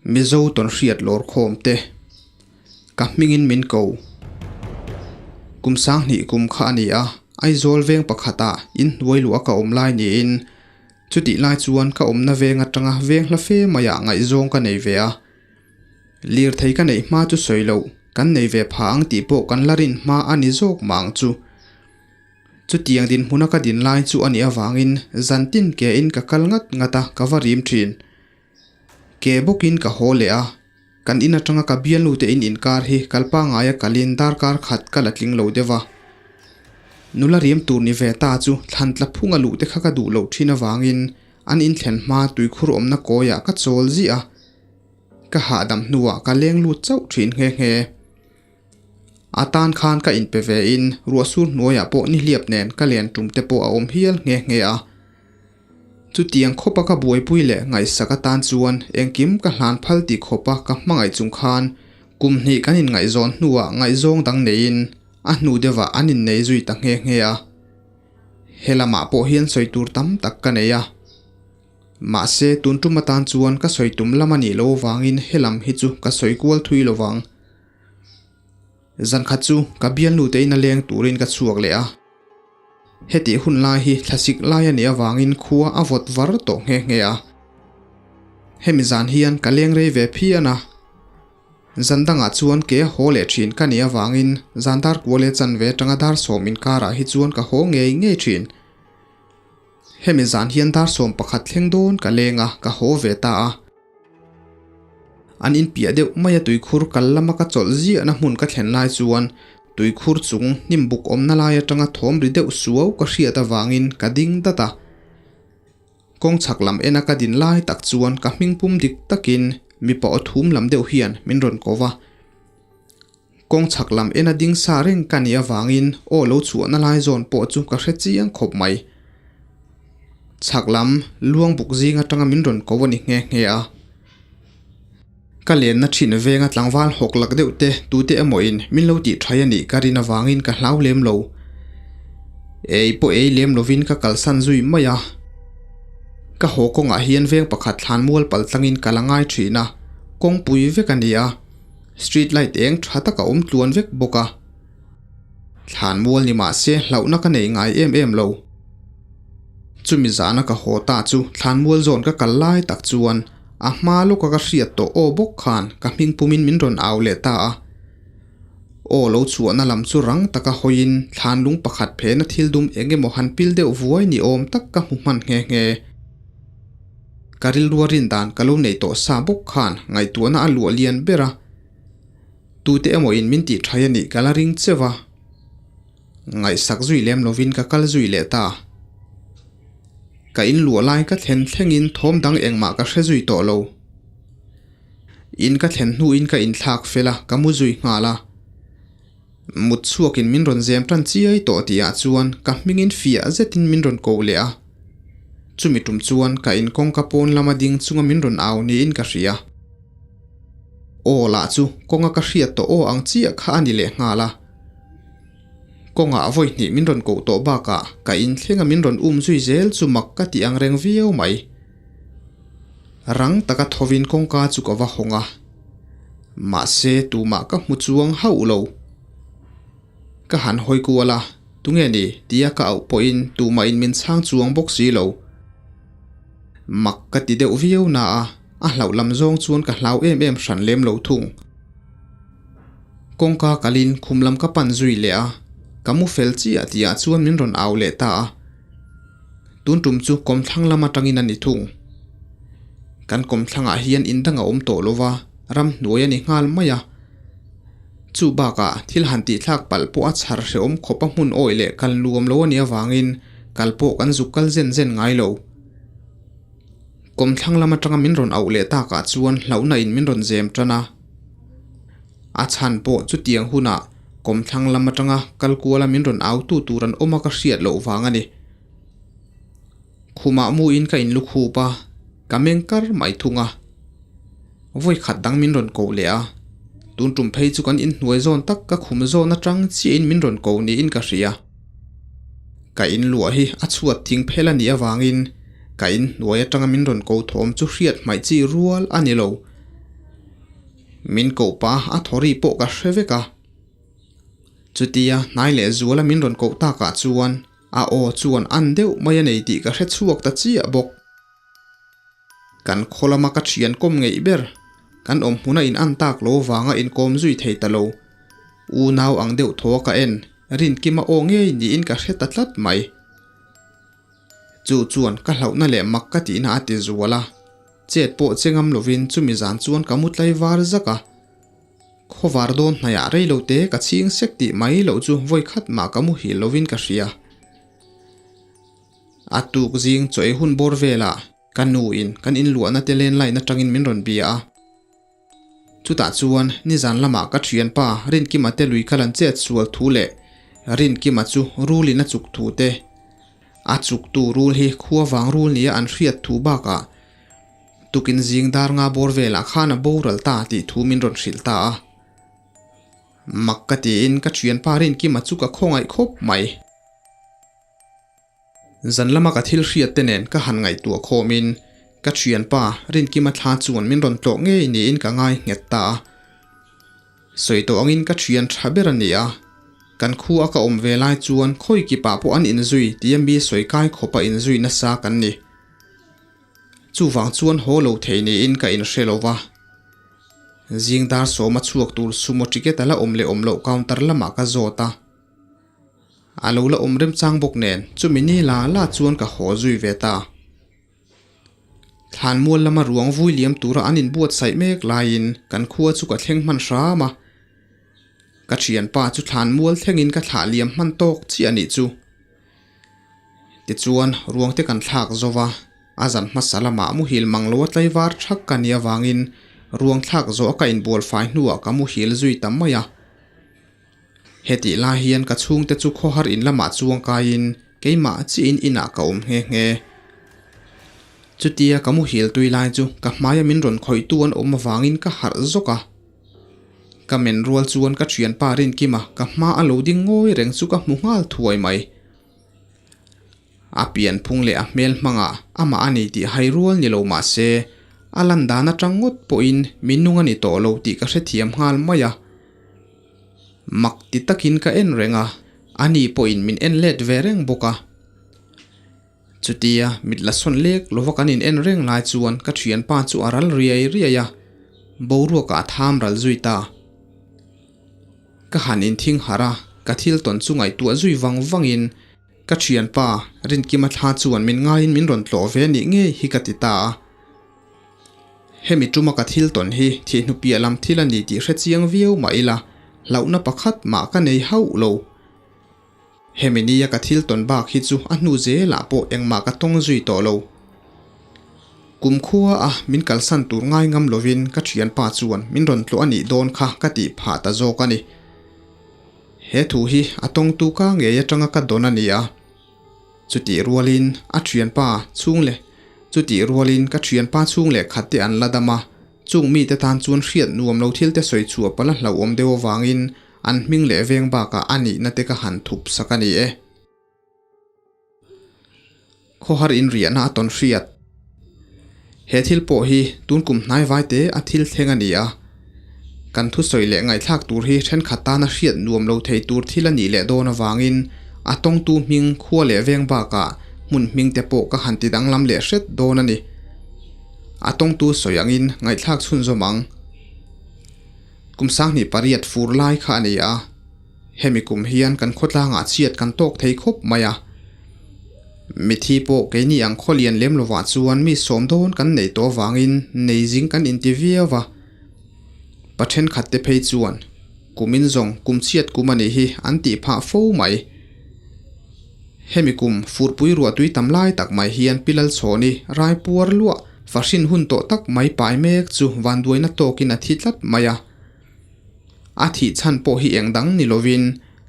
Mizo tawnhriat lawrkhawm te ka hmingin min ko. Kum sanghnih kum kha a ni a, Aizawl veng pakhatah inhnuai luh a ka awm lai niin chutih lai chuan ka awmna veng atanga veng hla fe maiah ngaihzawng ka nei ve a. Lirthei ka neih hma chu sawi loh, kan nei ve pha ang tih pawh kan la rin hma a ni zawk mah ang chu. Chutiang dinhmuna ka din lai chu a nih avangin zantin ke in ka kal ngat ngat a, ka va rim thin. Ke bawkin ka haw leh a, kan in atanga ka bialnu te in inkar hi kal pangaia kalin darkar khat ka la tling lo deuh a. Nula riam tur ni ve ta chu thlan tla phunga luh te kha ka duh loh thin avangin an inthlen hma tuikhur awmna kawiah ka chawl ziah a, ka hahdam hnuah ka leng lut chauh thin nghe nghe. A tan khan ka inpe ve in ruahsur hnuaiah pawh nihliap nen ka len tum te pawh a awm hial nghe nghe a. Chutiang khawpa ka buaipui leh ngaihsak atan chuan engkim ka hlan phal tih khawpa ka hmangaih chung khan kum hnih kan inngaihzawn hnuah ngaihzawng dang neiin a hnu deuhah an innei zui ta nghe nghe a. He lamah pawh hian sawi tur tam tak ka nei a. Mahse tun tum atan chuan ka sawi tum lam a nih loh avangin he lam hi chu ka sawi kual thui lo vang. Zankhat chu ka bialnu te ina leng turin ka chhuak leh a. Hetih hun lai hi thlasik lai a nih avangin khua a vawt var tawh nghe nghe a. Hemi zan hian ka leng rei ve phian a. Zan dangah chuan ke a haw leh thin ka nih avangin zan dar kual leh chanve atanga dar sawm inkarah hi chuan ka haw ngei ngei thin. Hemi zan hian dar 11 thleng dawn ka leng a, ka haw ve ta a. An inpiah deuh mai a tuikhur kal lama ka chawlh ziahna hmun ka thlen lai chuan tuikhur chung hnim buk awmna lai atanga thawm ri deuh suau ka hriat avangin ka ding dat a. Kawng chhak lam ena ka din lai tak chuan ka hming pum dik takin mipa aw thum lam deuh hian min rawn ko va. Kawng chhak lam ena ding sa reng ka nih avangin aw lo chhuahna lai zawn pawh chu ka hre chiang khawp mai. Chhak lam luang buk zing atanga min rawn ko a ni nghe nghe a. Ka lenna thin venga tlangval hawk lak deuh te tute emaw in min lo tih thai a nih ka rin avangin ka hlau lem lo. Ei pawh ei lem lovin ka kalsan zui mai a. Ka haw kawngah hian veng pakhat thlan mual pal tlangin ka la ngai thin a, kawngpui vek a ni a. Street light eng tha tak a awm tluan vek bawk a. Thlan mual ni mah se hlauhna ka nei ngai em em lo. Chumi zana ka haw ta chu thlan mual zawn ka kal lai tak chuan a hma lawka ka hriat tawh aw bawk khan ka hming pumin min rawn au leh ta a. Aw lo chhuahna lam chu rang taka hawiin thlan lung pakhat phena thil dum eng emaw han pil deuh vuai ni awm tak ka hmu hman nghe nghe. Ka rilrua rin dan ka lo neih tawh sa bawk khan ngaihtuahna a luah lian ber a, tute emaw in min tih thai a nih ka la ring cheu a, ngaihsak zui lem lovin ka kal zui leh ta. Ka in luah lai ka thlen thlengin thawm dang engmah ka hre zui tawh lo. In ka thlen hnuin ka inthlak fel a, ka mu zui nghal a. Mut chhuakin min rawn zem tan chiai tawh tihah chuan ka hmingin fiah zetin min rawn ko leh a. Chumi tum chuan ka in kawngka pawn lama ding chunga min rawn au niin ka hria. Aw lah chu kawnga ka hriat tawh aw ang chiah kha a ni leh nghal a. Kawngah vawi hnih min rawn koh tawh bakah ka in thlenga min rawn um zui zel chu mak ka tih ang reng viau mai. Rang taka thovin kawngka chu ka va hawng a. Mahse tumah ka hmu chuang hauh lo. Ka han hawi kual a, tunge ni tia ka auh pawhin tumah in min chhang chuang bawk si lo. Mak ka ti deuh viau na a, a hlauh lam zawng chuan ka hlau em em hran lem lo thung. Kawngka kalin khum lam ka pan zui leh a, ka mu fel chiah tihah chuan min rawn au leh ta a. Tun tum chu kawmthlang lam atangin a ni thung. Kan kawmthlangah hian in dang a awm tawh lo va, ramhnuai a ni nghal mai a. Chu bakah thil han tihthlak palh pawh a chhar hrehawm khawp a hmun awih leh kal nuam lo a nih avangin kal pawh kan zuk kal zen zen ngai lo. Kawmthlang lam atanga min rawn auh leh takah chuan hlauhna in min rawn zem tan a. A chhan pawh chutiang hunah kawmthlang lam atanga kal kuala min rawn au tu tur an awm a ka hriat loh vang a ni. Khumah mu in ka in lukhup a, ka meng kar mai thung a. Vawi khat dang min rawn ko leh a, tun tum phei chu kan inhnuai zawn tak ka khum zawn atang chiah in min rawn ko niin ka hria. Ka in luah hi a chhuat thing phel a nih avangin ka inhnuai atanga min rawn ko thawm chu hriat hmaih chi rual a ni lo. Min koh pah a thawri pawh ka hre vek a. Chutia hnai leh zuala min rawn koh takah chuan a aw chuan an deuh mai a nei tih ka hre chhuak ta chiah bawk. Kan khaw lama ka thian kawm ngeih ber, kan awm hmuna in an tak lo vanga inkawm zui thei ta lo. Unau ang deuh thaw a ka en, Rinkima aw ngei niin ka hre ta tlat mai. Chu chuan ka hlauhna leh mak ka tihna a ti zual a, chet pawh che ngam lovin chumi zan chuan ka mu tlai var zak a. Khawvar dawn hnaiah rei lo te ka chhing sek tih mai loh chu vawi khat mah ka muhil lovin ka hria. A tuk zing chaw ei hun bawr velah ka nu in kan inluahna te len line atangin min rawn bia a. Chutah chuan nizan lamah ka thianpa Rinkima te lui kal an chet sual thu leh Rinkima chu rul in a chuk thu te, a chuktu rul hi khua vang rul nia an hriat thu bakah tukin zing dar nga bawr velah khan a boral ta tih thu min rawn hrilh ta a. Mak ka tiin ka thianpa Rinkima chu ka khawngaih khawp mai. Zan lama ka thil hriat te nen ka han ngaihtuah khawmin ka thianpa Rinkima thla chuan min rawn tlawh ngei niin ka ngai nghet ta a. Sawi tawh angin ka thian tha ber a ni a, kan khua ka awm ve lai chuan khawi kipah pawh an inzui tia mi sawi kai khawpa inzui nasa kan ni. Chuvang chuan haw lo thei niin ka inhre lo va. Zing dar sawma chhuak tur sumo ticket a la awm leh awm loh counter lamah ka zawt a. A lo la awm remchang bawk nen chumi ni la la chuan ka haw zui ve ta. Thlanmual lama ruang vui liam tura an inbuatsaih mek laiin kan khua chu ka thleng hman hram a. Ka thianpa chu thlanmual thlengin ka thlah liam hman tawk chiah a nih chu. Tichuan ruang te kan thlak zo va, a zan hmasa lamah muhil mang lo a tlaivar thak ka nih avangin ruang thlak zawh a ka inbual fai hnuah ka muhil zui ta mai a. Hetih lai hian ka chhungte chu khawhar in lamah chuang kaiin keimah chiahin inah ka awm nghe nghe. Chutia ka muhil tui lai chu ka hmaia min rawn khawihtu an awm avangin ka harh zawk a. Ka men rual chuan ka thianpa Rinkima ka hma a lo ding ngawi reng chu ka hmu nghal thuai mai. A pianphung leh a hmel hmangah amah a ni tih hai rual ni lo mah se, a lan dan atang ngawt pawhin mi nung a ni tawh lo tih ka hrethiam nghal mai a. Mak ti takin ka en reng a, ani pawhin min en let ve reng bawk a. Chutia mit la sawn lek lova kan in en reng lai chuan ka thianpa chu a ral riai riai a, boruakah a tham ral zui ta. Ka han inthing harh a, ka thil tawn chu ngaihtuah zui vang vangin ka thianpa Rinkima thla chuan min ngaiin min rawn tlawh ve nih ngei hi ka ti ta a. Hemi tuma ka thil tawn hi thihnu piah lam thil a ni tih hre chiang viau mah ila, hlauhna pakhat mah ka nei hauh lo. Hemi nia ka thil tawn bak hi chu a hnu zelah pawh engmah ka tawng zui tawh lo. Kum khua a min kalsan tur ngai ngam lovin ka thianpa chuan min rawn tlawh a nih dawn kha ka tih phah ta zawk a ni. He thu hi a tawngtu ka ngei atanga ka dawn a ni a. Chutih rualin a thianpa chhung leh Chutih rualin ka thianpa chhung leh khat te an la dam a, chung mite tan chuan hriat nuam lo thil te sawi chhuah pala hlauhawm deuh avangin an hming leh veng bakah a nihna te ka han thup sak a ni e. Khawhar inriahna a tawn hriat. He thil pawh hi tun kum hnai vai te a thil thleng a ni a. Kan thusawi leh ngaihthlak tur hi thenkhat tana hriat nuam lo thei tur thil a nih leh dawn avangin a tawngtu hming khua leh veng bakah hmun hming te pawh ka han ti danglam leh hret dawn a ni. A tawngtu sawi angin ngaihthlak chhunzawm ang. Kum sanghnih pariat fur lai kha a ni a. Hemi kum hian kan khawtlangah chhiat kan tawk thei khawp mai a. Mithi pawh keini ang khawlian lem lovah chuan mi sawm dawn kan neih tawh avangin nei zing kan inti viau va. Pa thenkhat te phei chuan kumin zawng kum chhiat kum a nih hi an tih phah fo mai. Hemi kum furpui ruahtui tam lai tak mai hian Pilal Chhawni raipuar luah fahrin hun tawh tak mai pai mek chu vanduaina tawkin a thi tlat mai a. A thih chhan pawh hi eng dang ni lovin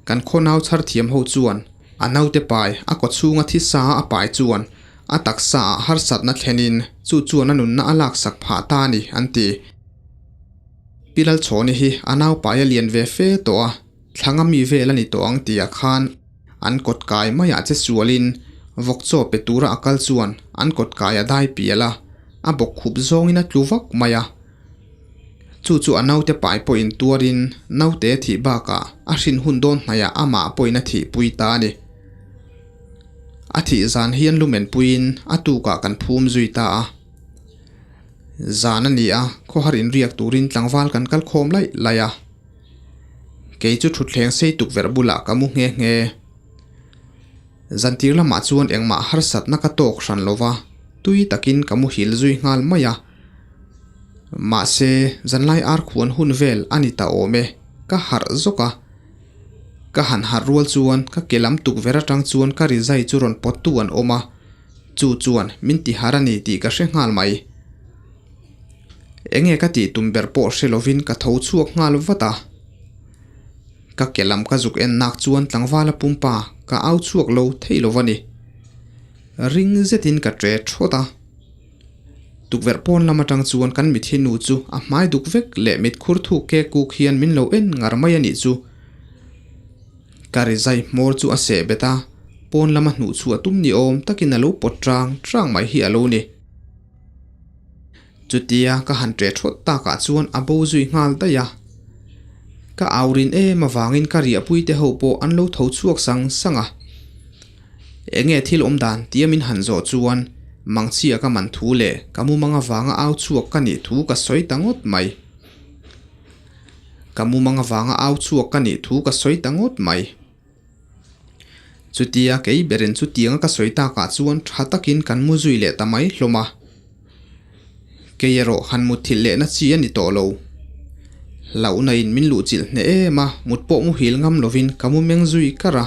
kan khaw nau chhar thiam ho chuan a naute pai a kaw chhunga thi sa a pai chuan a taksa ah harsatna thlenin chu chuan a nunna a laksak phah ta a ni an ti. Pi Lalchhawni hi a nau pai a lian ve fe tawh a, thlanga mi vel a ni tawh ang tih ah khan an kawt kai maiah che sualin vawk chaw pe tura a kal chuan an kawt kai a dai pial a, a bawk khup zawngin a tlu vak mai a. Chu chu a naute pai pawhin tuarin naute thih bakah a hrin hun dawn hnaihah amah pawhin a thihpui ta a ni. A thih zan hian lumen puiin a tukah kan phum zui ta a. Zan a ni a, khawhar inriak turin tlangval kan kal khawm laih laih a. Kei chu thutthleng sei tukverh bulah ka mu nghe nghe. Zantir lamah chuan engmah harsatna ka tawk hran lo va, tui takin ka muhil zui nghal mai a. Mahse, zanlai ar khuan hun vel a ni ta awm e, ka harh zawk a. Ka han harh rual chuan ka ke lam tukverh atang chuan ka rizai chu rawn pawttu an awm a, chu chuan min ti harh a ni tih ka hre nghal mai. Enge ka tih tum ber pawh hre lovin ka tho chhuak nghal vat a. Ka ke lam ka zuk en nak chuan tlangvala pumpa ka au chhuak lo thei lo va ni. Ring zetin ka tre thawt a. Tukverh pawn lam atang chuan kan mithi nu chu a hmai duk vek leh mit khur thuk ke kuk hian min lo en ngar mai a nih chu. Ka rizai hmawr chu a seh bet a, pawn lama hnuh chhuah tum ni awm takin a lo pawt rang rang mai hi a lo ni. Chutia ka han ṭeh ṭhawt takah chuan a bo zui nghal daih a. Ka au rin em avangin ka riahpui te ho pawh an lo tho chhuak sang sang a. Enge thil awm dan tia min han zawh chuan mangchhia ka man thu leh ka mumang avanga au chhuak ka nih thu ka sawi ta ngawt mai. Ka mumang avanga au chhuak ka nih thu ka sawi ta ngawt mai. Chutia kei berin chutianga ka sawi takah chuan tha takin kan mu zui leh ta mai hlawm a. Kei erawh han mutthilh lehna chi a ni tawh lo. Hlauhna in min luhchilh hneh em a, mut pawh muhil ngam lovin ka mu meng zui kar a.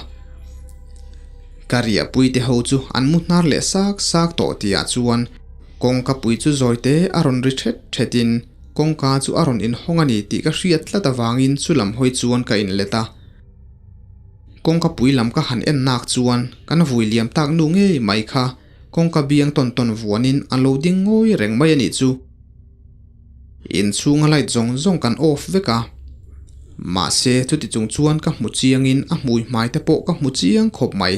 Ka riahpui te ho chu an mu hnar leh sak sak tawh tihah chuan kawngka pui chu zawi te a rawn ri thet thetin kawngka chu a rawn inhawng a ni tih ka hriat tlat avangin chulam hawi chuan ka inlet a. Kawngka pui lam ka han en nak chuan kan vui liam tak nu ngei mai kha kawngka biang tawn tawn vuanin a lo ding ngawi reng mai a nih chu. Inchhunga light zawng zawng kan off vek a, mahse chuti chung chuan ka hmu chiangin a hmui hmai te pawh ka hmu chiang khawp mai.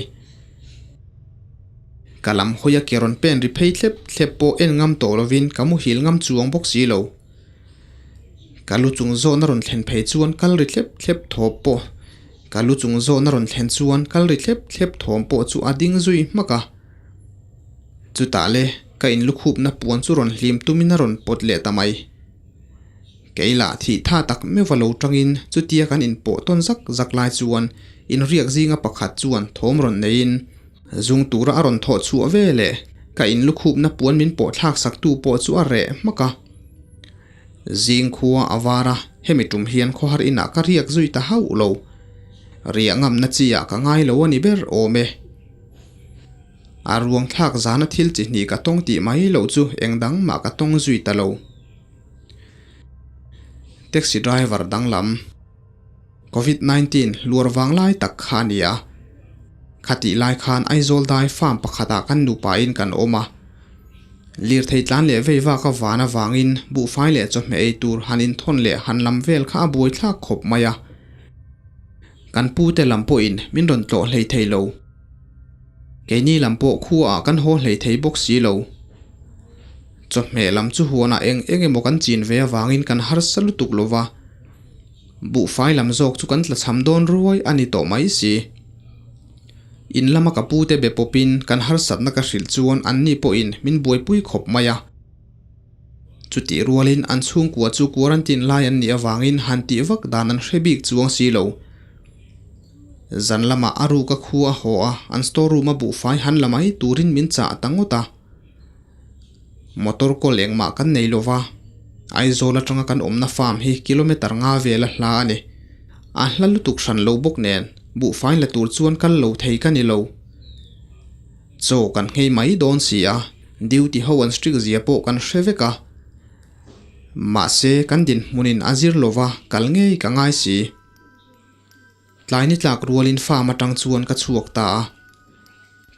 Ka lam hawia ke rawn pen ri phei thlep thlep pawh en ngam tawh lovin ka muhil ngam chuang bawk si lo. Ka lu chung zawhna rawn thlen phei chuan kal ri thlep thlep thawp pawh Ka lu chung zawhna rawn thlen chuan kal ri thlep thlep thawm pawh chu a ding zui hmak a. Chutah le ka inlukhupna puan chu rawn hlim tumin a rawn pawt leh ta mai. Kei lah thih tha tak meuh a lo tangin chutia kan inpawh tawn zak zak lai chuan inriak zinga pakhat chuan thawm rawn neiin zung tura a rawn thawh chhuah ve leh ka inlukhupna puan min pawh thlak saktu pawh chu a reh hmak a. Zing khua a var a, hemi tum hian khawhar inah ka riak zui ta hauh lo. Riah ngamna chi ah ka ngai lo a ni ber awm e. A ruang thlak zana thil chi hnih ka tawng tih mai loh chu eng dang mah ka tawng zui ta lo. Taxi driver danglam. Covid 19 luar vang lai tak kha a ni a. Khatih lai khan Aizawl dai farm pakhatah kan nupain kan awm a. Lirthei tlan leh vei vak a van avangin buhfai leh chawhmeh ei tur han inthawn leh han lam vel kha a buaithlak khawp mai a. Kan pute lam pawhin min rawn tlawh hlei thei lo. Keini lam pawh khuaah kan haw hlei thei bawk si lo. Chawhmeh lam chu huanah eng eng emaw kan chin ve avangin kan harsa lutuk lo va. Buhfai lam zawk chu kan tlachham dawn ruai a ni tawh mai si. In lama ka pute be pawpin kan harsatna ka hrilh chuan anni pawhin min buaipui khawp mai a. Chutih rualin an chhungkua chu quarantine lai an nih avangin han tih vak dan an hre bik chuang si lo. Zan lamah a ruka khu a haw a, an store room a buhfai han la mai turin min chah ta ngawt a. Motor kawl engmah kan nei lo va, Aizawl atanga kan awmna farm hi kilometer nga vela hla a ni. A hla lutuk hran lo bawk nen, buhfai la tur chuan kal lo thei ka ni lo. Chaw kan nghei mai dawn si a, duty ho an strict zia pawh kan hre vek a. Mahse, kan dinhmunin a zir lo va, kal ngei ka ngai si. Tlai ni tlak rualin farm atang chuan ka chhuak ta a.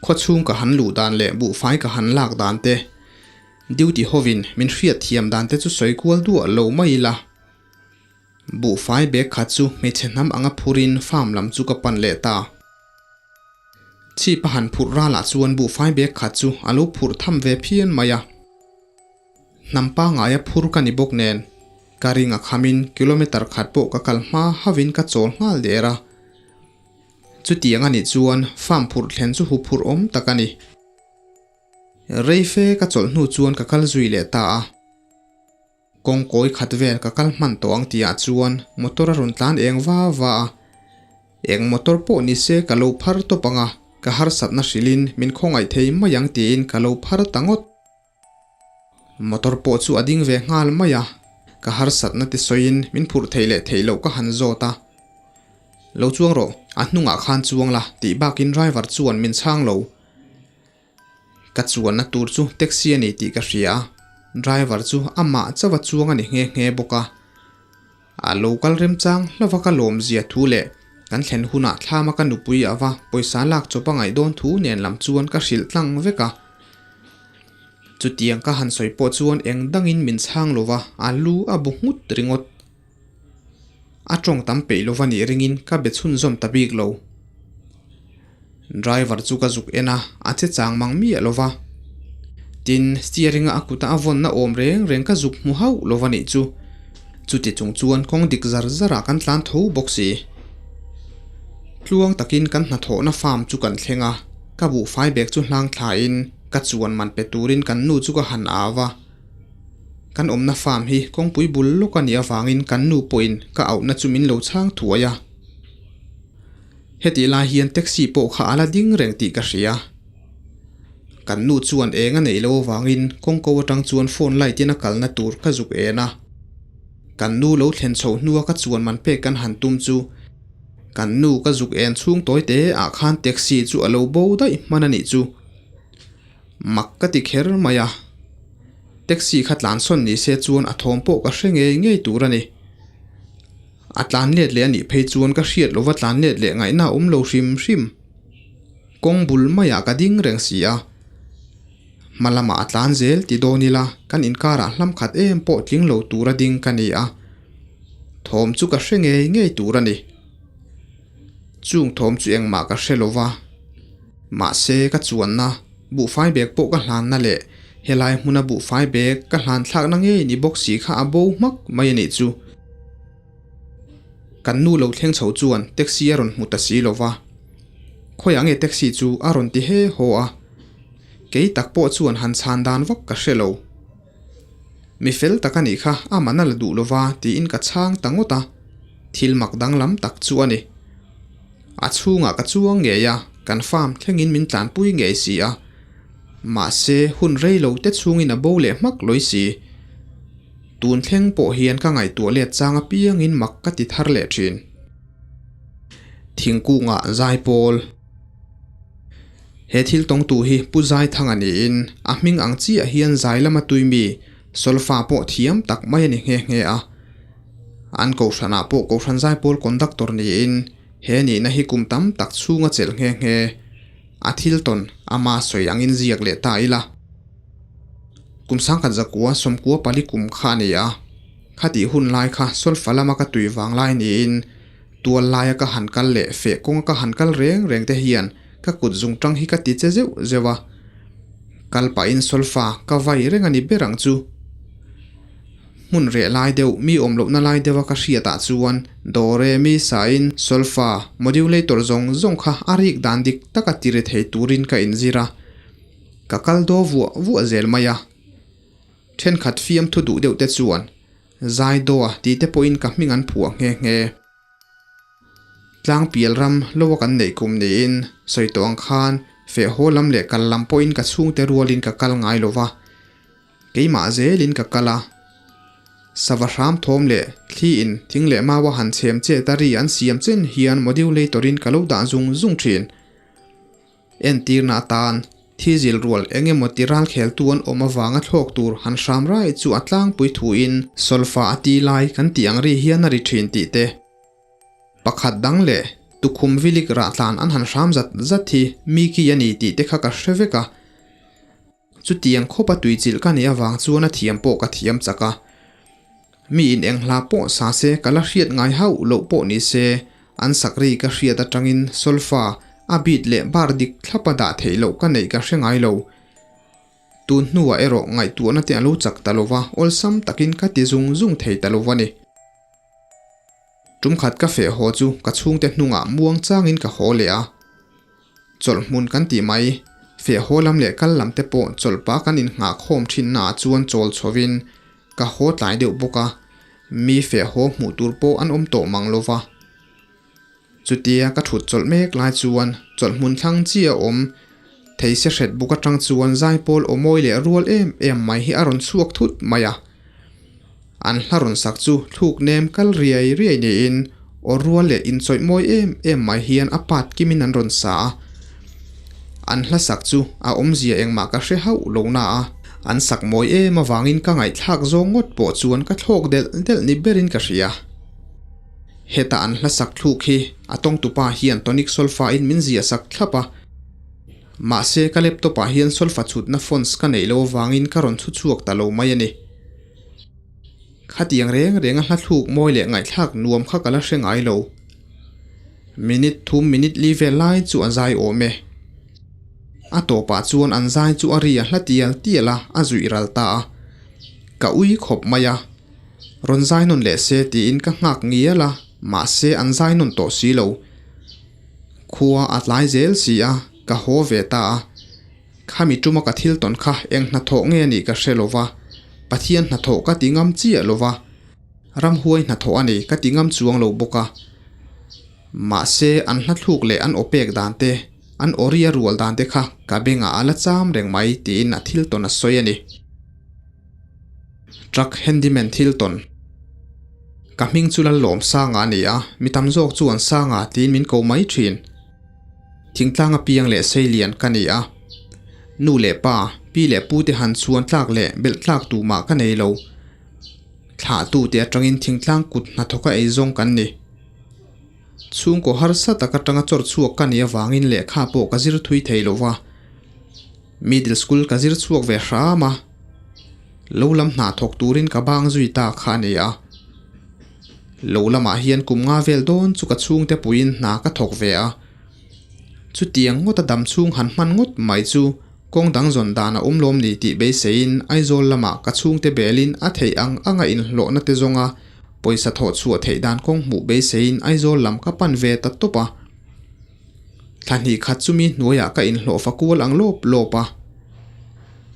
Khaw chhung ka han luh dan leh buhfai ka han lak dan te, duty hovin min hriat thiam dan te chu sawi kual duah lo mai ila. Buhfai bag khat chu hmeichhe hnam anga phurin farm lam chu ka pan leh ta. Chhip a han phurh ralah chuan buhfai bag khat chu a lo phurh tham ve phian mai a. Hnam pangaia phur ka ni bawk nen. Ka ring a khamin kilometer khat pawh ka kal hma hauhin ka chawl nghal der a. Chutiang a nih chuan farm phurh thlen chu huphurh awm tak a ni. Rei fe ka chawlh hnu chuan ka kal zui leh ta a. Kawng kawi khat vel ka kal hman tawh ang tihah chuan motor a rawn tlan eng va va a. Eng motor pawh ni se ka lo phar tawp ang a, ka harsatna hrilhin min khawngaih thei mai ang tiin ka lo phar ta ngawt. Motor pawh chu a ding ve nghal mai a, ka harsatna te sawiin min phurh theih leh theih loh ka han zawt a. Lo chuang rawh, a hnungah khan chuang la tih bakin driver chuan min chhang lo. Ka chuanna tur chu taxi a ni tih ka hria a, driver chu amah chauha chuang a ni nghe nghe bawk a. A lo kal remchang hlauva ka lawmzia thu leh kan thlen hunah thlama ka nupui ava pawisa lak chawp a ngaih dawn thu nen lam chuan ka hrilh tlang vek a. Chutiang ka han sawi pawh chuan eng dangin min chhang lova a lu a bu nghut ringawt. A tawng tam peih lova nih ringin ka be chhunzawm ta bik lo. Driver chu ka zuk en a, a che chang mang miah lova. Tin, steering a a kuta a vawnna awm reng reng ka zuk hmu hauh lova nih chu. Chuti chung chuan kawng dik zar zarah kan tlan tho bawk si. Tluang takin kan hnathawhna farm chu kan thleng a, ka buhfai bag chu hlang thlain ka chuan man pe turin kan nu chu ka han au a. Kan awmna farm hi kawngpui bul lawk a nih avangin kan nu pawhin ka auhna chu min lo chhang thuai a. Hetih lai hian taxi pawh kha a la ding reng tih ka hria. Kan nu chuan eng a neih lo avangin kawngko atang chuan phone light in a kalna tur ka zuk en a. Kan nu lo thlen chhoh hnua ka chuan man pek kan han tum chu kan nu ka zuk en chhung tawi te ah khan taxi chu a lo bo daih hman a nih chu. Mak ka ti kher mai a. Taxi kha tlansawn ni se chuan a thawm pawh ka hre ngei ngei tur a ni. A tlan let leh a nih phei chuan ka hriat lova tlan let leh ngaihna a awm lo hrim hrim. Kawng bul maiah ka ding reng si a. Hma lamah a tlan zel ti dawn ila kan inkarah hlam khat em pawh tling lo tura ding ka ni a. Thawm chu ka hre ngei ngei tur a ni. Chung thawm chu engmah ka hre lova. Mahse ka chuanna buhfai bag pawh ka hlanna leh helai hmuna buhfai bag ka hlan thlakna ngei ni bawk si kha a bo hmak mai a nih chu. Kan nu lo thleng chho chuan taxi a rawn hmu ta si lo va. Khawiah nge taxi chu a rawn ti he haw a. Kei tak pawh chuan han chhan dan vak ka hre lo. Mi fel tak a nih kha a man a la duh lo va tiin ka chhang ta ngawt a. Thil mak danglam tak chu a ni. A chhungah ka chuang ngei a, kan farm thlengin min tlanpui ngei si a. Mahse, hun rei lo te chhungin a bo leh hmak lawi si. Tun thleng pawh hian ka ngaihtuah let chang apiangin mak ka ti thar leh thin. Thingkungah zaipawl. He thil tawngtu hi Pu Zaithanga niin a hming ang chiah hian zai lama tui mi, solfa pawh thiam tak mai a ni nghe nghe a. An kohhranah pawh kohhran zaipawl conductor niin he nihna hi kum tam tak chhunga chelh nghe nghe. A thil tawn ama sawi angin ziak leh ta ila. Kum sangkhat zakua sawmkua pali kum kha a ni a. Khatih hun lai kha solfa lama ka tui vang lai niin tual laia ka han kal leh feh kawnga ka han kal reng reng te hian ka kut zung tang hi ka ti che zeuh zeuh a. Kal pahin solfa ka vai reng a ni ber ang chu. Hmun reh lai deuh, mi awm lohna lai deuha ka hriatah chuan do re mi sain solfa modulator zawng zawng kha a rik dan dik taka ti ri thei turin ka inzir a. Ka kal daw vuah vuah zel mai a. Thenkhat fiamthu duh deuh te chuan zai daw a tih te pawhin ka hming an phuah nghe nghe. Tlangpial ram lo a kan neih kum niin sawi tawh ang khan feh haw lam leh kal lam pawhin ka chhungte rualin ka kal ngai lo va. Keimah zelin ka kal a. Sava hram thawm leh thli in thing leh mau a han chhem che ta ri an siam chen hian modulator in ka lo dah zung zung thin. Entirna atan thi zil rual eng emaw ti ral kheltu an awm avanga thlawk tur han hram rai chu a tlangpui thu in solfa a ti lai kan tih ang ri hian a ri thin tih te. Pakhat dang leh tukhum vilik rah tlan an han hram zat zat hi mi ki a ni tih te kha ka hre vek a. Chutiang khawpa tuichilh ka nih avang chuan a thiam pawh ka thiam chak a. Mi in eng hla pawh sa se ka la hriat ngai hauh loh pawh ni se, an sakri ka hriat atangin solfa, a beat leh bar dik thlapa dah theih loh ka neih ka hre ngai lo. Tun hnuah erawh ngaihtuahna te a lo chak ta lo va, awlsam takin ka ti zung zung thei ta lo va ni. Tum khat ka feh haw chu ka chhungte hnungah muang changin ka haw leh a. Chawlh hmun kan tih mai, feh haw lam leh kal lam te pawh chawlhpa kan innghah khawm thinnaah chuan chawl chhovin ka haw tlai deuh bawk a, mi feh haw hmuh tur pawh an awm tawh mang lo va. Chutia ka thut chawlh mek lai chuan chawlh hmun thlang chi a awm thei se hret buk atang chuan zaipawl aw mawi leh rual em em mai hi a rawn chhuak thut mai a. An hla rawn sak chu thluk nem kal riai riai niin aw rual leh inchawih mawi em em mai hian a pat kimin an rawn sa a. An hla sak chu a awmzia engmah ka hre hauh lo na a, an sak mawi em avangin ka ngaihthlak zawng ngawt pawh chuan ka thlawk delh delh ni berin ka hria. Heta an hla sak thluk hi a tawngtupa hian tonic solfa in min ziah sak thlap a. Mahse ka laptop ah hian solfa chhutna fonts ka neih lo avangin ka rawn chhu chhuak ta lo mai a ni. Khatiang reng reng a hla thluk mawi leh ngaihthlak nuam kha ka la hre ngai lo. Minute thum minute li vel lai chu a zai awm e. A tawpah chuan an zai chu a ri a hla tial tial a, a zuih ral ta a. Ka ui khawp mai a. Rawn zai nawn leh se tiin ka nghak ngial a, mahse an zai nawn tawh si lo. Khua a tlai zel si a, ka haw ve ta a. Khami tuma ka thil tawn kha eng hnathawh nge anih ka hre lo va, Pathian hnathawh ka ti ngam chiah lo va, ramhuai hnathawh a ni ka ti ngam chuang lo bawk a. Mahse an hlathluk leh an aw pek dan te, an aw ria rual dan te kha ka bengah a la cham reng mai tiin a thil tawn a sawi a ni. Truck handyman thil tawn. Ka hming chu Lallawm Sanga a ni a, mi tam zawk chuan Sanga tiin min ko mai thin. Thingtlang apiang leh seilian ka ni a. Nu leh pa, pi leh pu te han chhuan tlak leh belh tlak tumah ka nei lo. Thlah tu te atangin thingtlang kut hnathawka eizawng kan ni. Chhungkaw harsa tak atanga chawr chhuak ka nih avangin lehkha pawh ka zir thui thei lo va. Middle school ka zir chhuak ve hram a, lo lam hna thawk turin ka bang zui ta kha a ni a. Lo lamah hian kum nga vel dawn chu ka chhungte puiin hna ka thawk ve a. Chutiang ngawta dam chhung han hman ngawt mai chu kawng dang zawn dan a awm lawm ni tih beiseiin Aizawl lamah ka chhungte belin a theih ang anga inhlawhna te zawnga pawisa thawh chhuah theih dan kawng hmuh beiseiin Aizawl lam ka pan ve ta tawp a. Thla hnih khat chumi hnuaiah ka inhlawh fa kual ang lawp lawp a.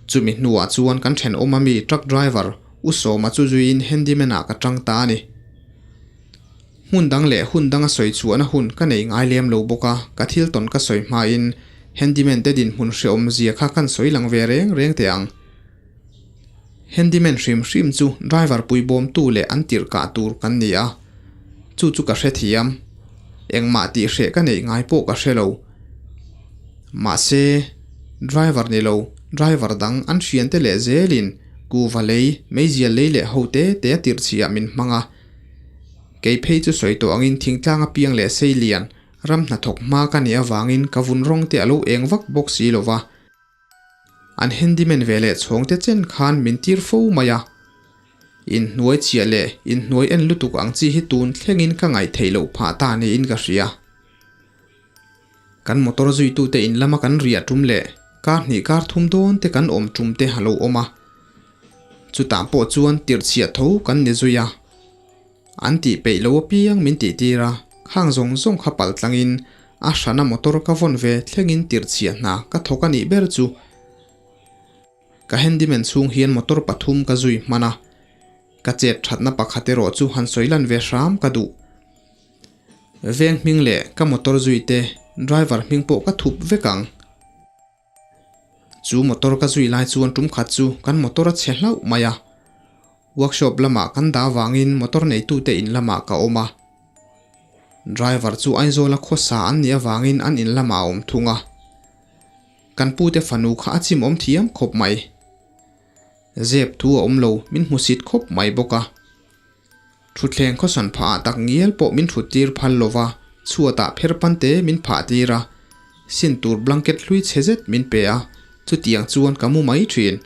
Chumi hnuah chuan kan thenawm ami truck driver U Sawma chu zuiin handyman ah ka tang ta a ni. Hmun dang leh hun danga sawi chhuahna hun ka nei ngai lem lo bawk a, ka thil tawn ka sawi hmain handyman te dinhmun hreawm zia kha kan sawi lang ve reng reng teh ang. Handyman hrim hrim chu driver puibawmtu leh an tirh kah tur kan ni a, chu chu ka hrethiam. Engmah tih hreh ka neih ngai pawh ka hre lo. Mahse, driver ni lo, driver dang an hriante leh zelin kuva lei, meizial lei leh ho te te a tirh chhiah min hmang a. Kei phei chu sawi tawh angin thingtlang apiang leh seilian ram hnathawk hma ka nih avangin ka vun rawng te a lo eng vak bawk si lo va. An handyman ve leh chhawng te chen khan min tir fo mai a. Inhnuai chhiah leh inhnuai en lutuk ang chi hi tun thlengin ka ngaih theih loh phah ta niin ka hria. Kan motor zuitute in lama kan riah tum leh kar hnih kar thum dawn te kan awm tum te a lo awm a. Chutah pawh chuan tirh chhiah tho kan ni zui a. An tih peih lo apiang min tih tir a, khang zawng zawng kha pal tlangin a hrana motor ka vawn ve thlengin tirh chhiah hna ka thawk a nih ber chu. Ka handyman chhung hian motor pathum ka zui hman a, ka chet thatna pakhat erawh chu han sawi lan ve hram ka duh. Veng hming leh ka motor zui te driver hming pawh ka thup vek ang. Chu motor ka zui lai chuan tum khat chu kan motor a chhe hlauh mai a. Workshop lamah kan dah avangin motor neitute in lamah ka awm a. Driver chu Aizawla khawsa an nih avangin an in lamah a awm thung a. Kan pute fanu kha a chimawm thiam khawp mai. Zep thu a awm lo, min hmusit khawp mai bawk a. Thutthleng khawsan phah ah tak ngial pawh min thut tir phal lo va, chhuatah pher pante min phah tir a, sin tur blanket hlui chhe zet min pe a, chutiang chuan ka mu mai thin.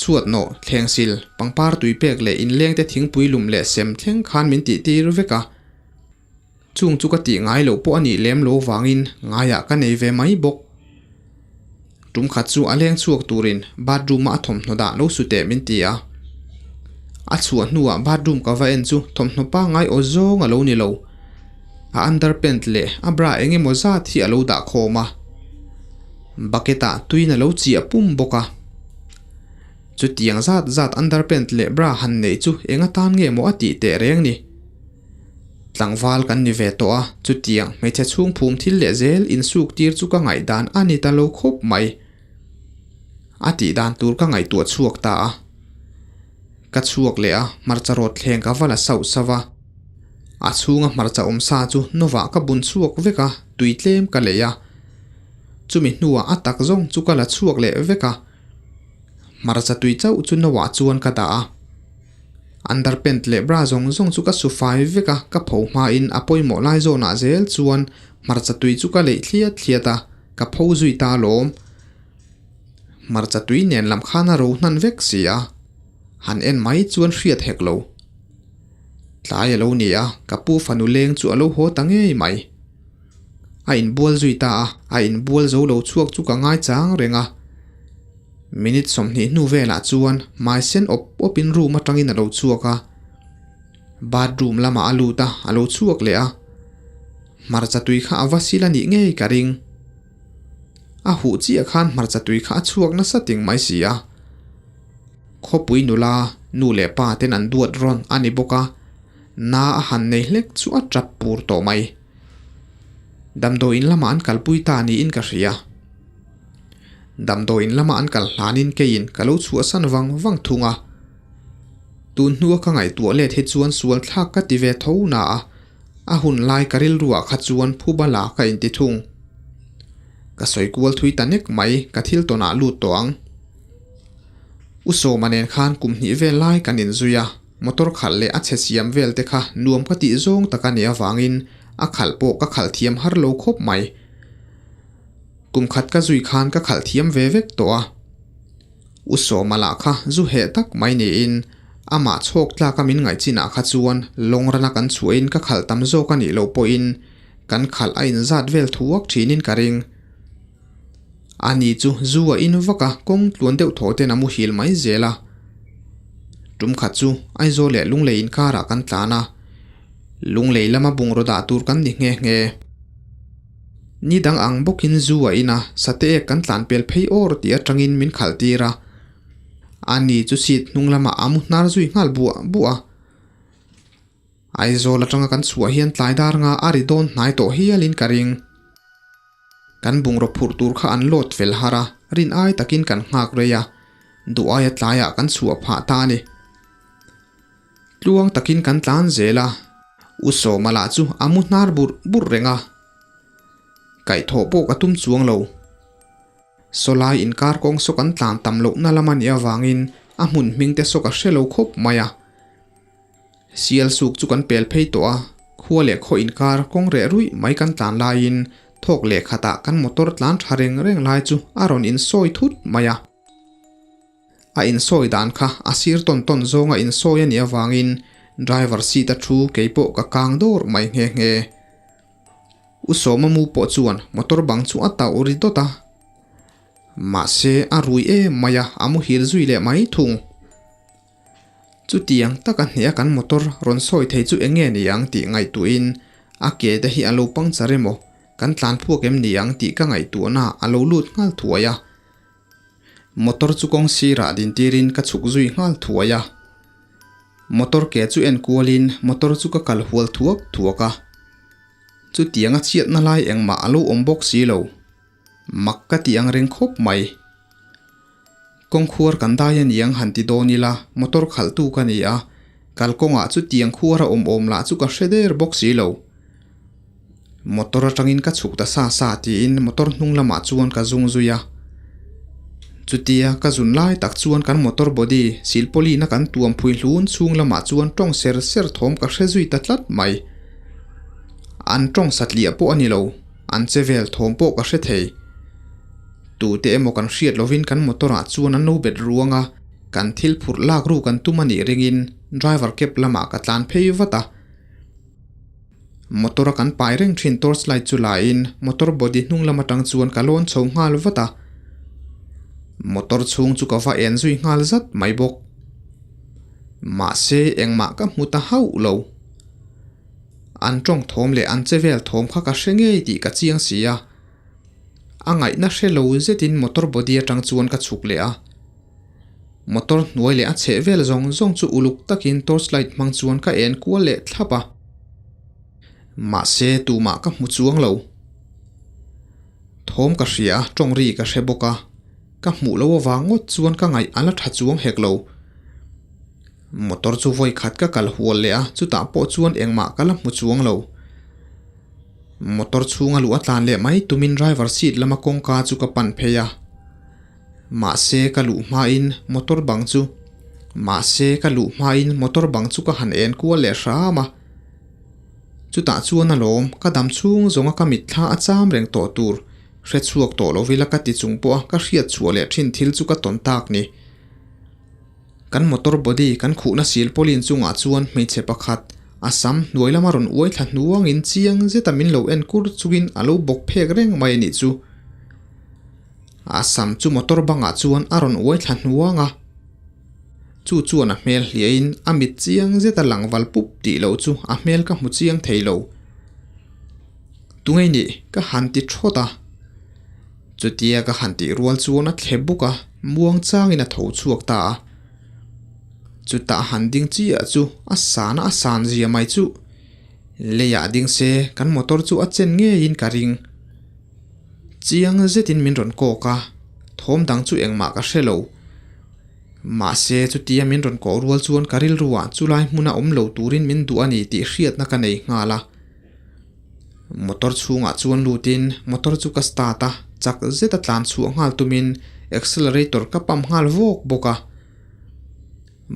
Chhuat nawh, thleng sil, pangpar tui pek leh inleng te thingpui lum leh sem thleng khan min tih tir vek a. Chung chu ka tih ngai loh pawh a nih lem lo vangin ngaiah ka nei ve mai bawk. Tum khat chu a leng chhuak turin bathroom-a a thawmhnaw dah lo su teh min ti a. A chhuah hnuah bathroom ka va en chu thawmhnaw pangngai aw zawng a lo ni lo. A underpant leh a bra eng emaw zat hi a lo dah khawm a. Bucket ah tuiin a lo chiah pum bawk a. Chutiang zat zat underpant leh bra han neih chu eng atan nge maw a tih teh reng ni. Tlangval kan ni ve tawh a, chutiang hmeichhe chhung phum thil leh zel insuk tir chu ka ngaihdan a ni ta lo khawp mai. A tih dan tur ka ngaihtuah chhuak ta a. Ka chhuak leh a, hmarcha rawt thleng ka va la sauh sauh a. A chhunga hmarcha awm sa chu nawah ka bun chhuak vek a, tui tlem ka lei a. Chumi hnuah a tak zawng chu ka la chhuak leh vek a. Hmarcha tui chauh chu nawah chuan ka dah a. Underpant leh bra zawng zawng chu ka su fai vek a, ka pho hmain a pawimawh lai zawnah zel chuan hmarcha tui chu ka leih thliat thliat a, ka pho zui ta alawm. Hmarcha tui nen lam khan a ro hnan vek si a, han en mai chuan hriat hek lo. Tlai a lo ni a, ka pu fanu leng chu a lo haw ta ngei mai. A inbual zui ta a, a inbual zo lo chhuak chu ka ngaichang reng a. Minute 20 hnu velah chuan hmai sen awp awpin room atangin a lo chhuak a. Bathroom lamah a lut a, a lo chhuak leh a. Hmarcha tui kha a va sil a nih ngei ka ring. A huh chiah khan hmarcha tui kha a chhuak nasa ting mai si a. Khawpui nula, nu leh pa ten an duat rawn a ni bawk a, na a han nei hlek chu a tap pur tawh mai. Damdawiin lamah an kalpui ta niin ka hria. Damdawiin lama an kal hlanin keiin ka lo chhuahsan vang vang thung a. Tun hnua ka ngaihtuah let hi chuan sual thlak ka ti ve tho na a, a hun lai ka rilruah kha chuan phuba la ka inti thung. Ka sawi kual thui ta nek mai ka thil tawnah lut tawh ang. U Sawma nen khan kum hnih vel lai kan inzui a, motor khalh leh a chhe siam vel te kha nuam ka tih zawng tak a nih avangin a khalh pawh ka khalh thiam har lo khawp mai. Kum khat ka zui khan ka khalh thiam ve vek tawh a. U Sawma lah kha zu heh tak mai niin amah chhawk tlaka min ngaih chinah kha chuan lawng rana kan chhuahin ka khalh tam zawk a nih loh pawhin kan khalh a inzat vel thuak thinin ka ring. Ani chu zu a in vak a, kawng tluan deuh thaw ten a muhil mai zel a. Tum khat chu Aizawl leh Lunglei inkarah kan tlan a, Lunglei lama bungraw dah tur kan ni nghe nghe. Ni dang ang bawkin zu a in a, sate ek kan tlan pel phei awr tih atangin min khalh tir a. Ani chu seat hnung lamah a mu hnar zui nghal buah buah a. Aizawl atanga kan chhuah hian tlai dar nga a ri dawn hnai tawh hialin ka ring. Kan bungraw phurh tur kha an load fel har a, rin ai takin kan nghak rei a, duh aia tlaiah kan chhuah phah ta a ni. Tluang takin kan tlan zel a, U Sawma lah chu a mu hnar burh burh reng a. Kaihthawh pawh ka tum chuang lo. Sawlai inkar kawng saw kan tlan tam lohna lam a nih avangin a hmun hming te saw ka hre lo khawp mai a. Sial suk chu kan pel phei tawh a, khua leh khaw inkar kawng reh ruih mai kan tlan laiin thawk leh khatah kan motor tlan tha reng reng lai chu a rawn insawi thut mai a. A insawi dan kha a sir tawn tawn zawnga insawi a nih avangin driver seat a thu kei pawh ka kang dawr mai nghe nghe. U Sawma mu pawh chuan motor bang chu a tauh ri dawt a. Mahse a rui em mai a, a muhil zui leh mai thung. Chutiang taka hneha kan motor rawn sawi thei chu eng nge ni ang tih ngaihtuahin a ke te hi a lo puncture emaw kan tlan phuak em ni ang tih ka ngaihtuahna a lo lut nghal thuai a. Motor chu kawng sirah dintirin ka chhuk zui nghal thuai a. Motor ke chu en kualin motor chu ka kal hual thuak thuak a. Chutianga chhiatna lai engmah a lo awm bawk si lo. Mak ka tih ang reng khawp mai. Kawngkhuar kan dai a niang han ti dawn ila, motor khalhtu ka ni a, kalkawngah chutiang khuar a awm awm lah chu ka hre der bawk si lo. Motor atangin ka chhuk ta sa sa tiin motor hnung lamah chuan ka zung zui a. Chutia ka zun lai tak chuan kan motor body silpawlina kan tuam phui hlun chhung lamah chuan tawng ser ser thawm ka hre zui ta tlat mai. An tawng satliah pawh a ni lo. An che vel thawm pawh ka hre thei. Tute emaw kan hriat lovin kan motor ah chuan an lo bet ruang a, kan thil phurh lak ru kan tum a nih ringin driver cab lamah ka tlan phei vat a. Motor a kan pai reng thin torch light chu la in motor body hnung lam atang chuan ka lawn chho nghal vat a. Motor chhung chu ka va en zui nghal zat mai bawk. Mahse engmah ka hmu ta hauh lo. An tawng thawm leh an che vel thawm kha ka hre ngei tih ka chiang si a. A ngaihna hre lo zetin motor body atang chuan ka chhuk leh a. Motor hnuai leh a chheh vel zawng zawng chu uluk takin torchlight hmang chuan ka en kual leh thlap a. Mahse tumah ka hmu chuang lo. Thawm ka hria a, tawng ri ka hre bawk a. Ka hmuh lo avang ngawt chuan ka ngaih a la tha chuang hek lo. Motor chu vawi khat ka kal hual leh a, chutah pawh chuan engmah ka la hmu chuang lo. Motor chhunga luh a tlan leh mai tumin driver seat lama kawngka chu ka pan phei a. Mahse ka luh hmain motor bang chu Mahse ka luh hmain motor bang chu ka han en kual leh hram a. Chutah chuan alawm ka dam chhung zawnga ka mitthla a cham reng tawh tur hre chhuak tawh lovila ka ti chung pawha ka hriat chhuah leh thin thil chu ka tawn tak ni. Kan motor body kan khuhna silpawlin chungah chuan hmeichhe pakhat a sam hnuai lama rawn uai thla hnuangin chiang zeta min lo en kur chungin a lo bawk phek reng mai a nih chu. A sam chu motor bangah chuan a rawn uai thla hnuang a. Chu chuan a hmel hliahin a mit chiang zeta lang val pup tih loh chu a hmel ka hmu chiang thei lo. Tunge nih ka han ti thawt a. Chutia ka han tih rual chuan a thle buk a, muang changin a tho chhuak ta a. Chutah a han ding chiah chu a sana a san zia mai chu. Leiah ding se kan motor chu a chen ngeiin ka ring. Chiang zetin min rawn kawk a, thawm dang chu engmah ka hre lo. Mahse chutia min rawn kawh rual chuan ka rilruah chulai hmuna awm lo turin min duh a ni tih hriatna ka nei nghal a. Motor chhungah chuan lutin motor chu ka start a, chak zeta tlan chhuah nghal tumin accelerator ka pump nghal vawk bawk a.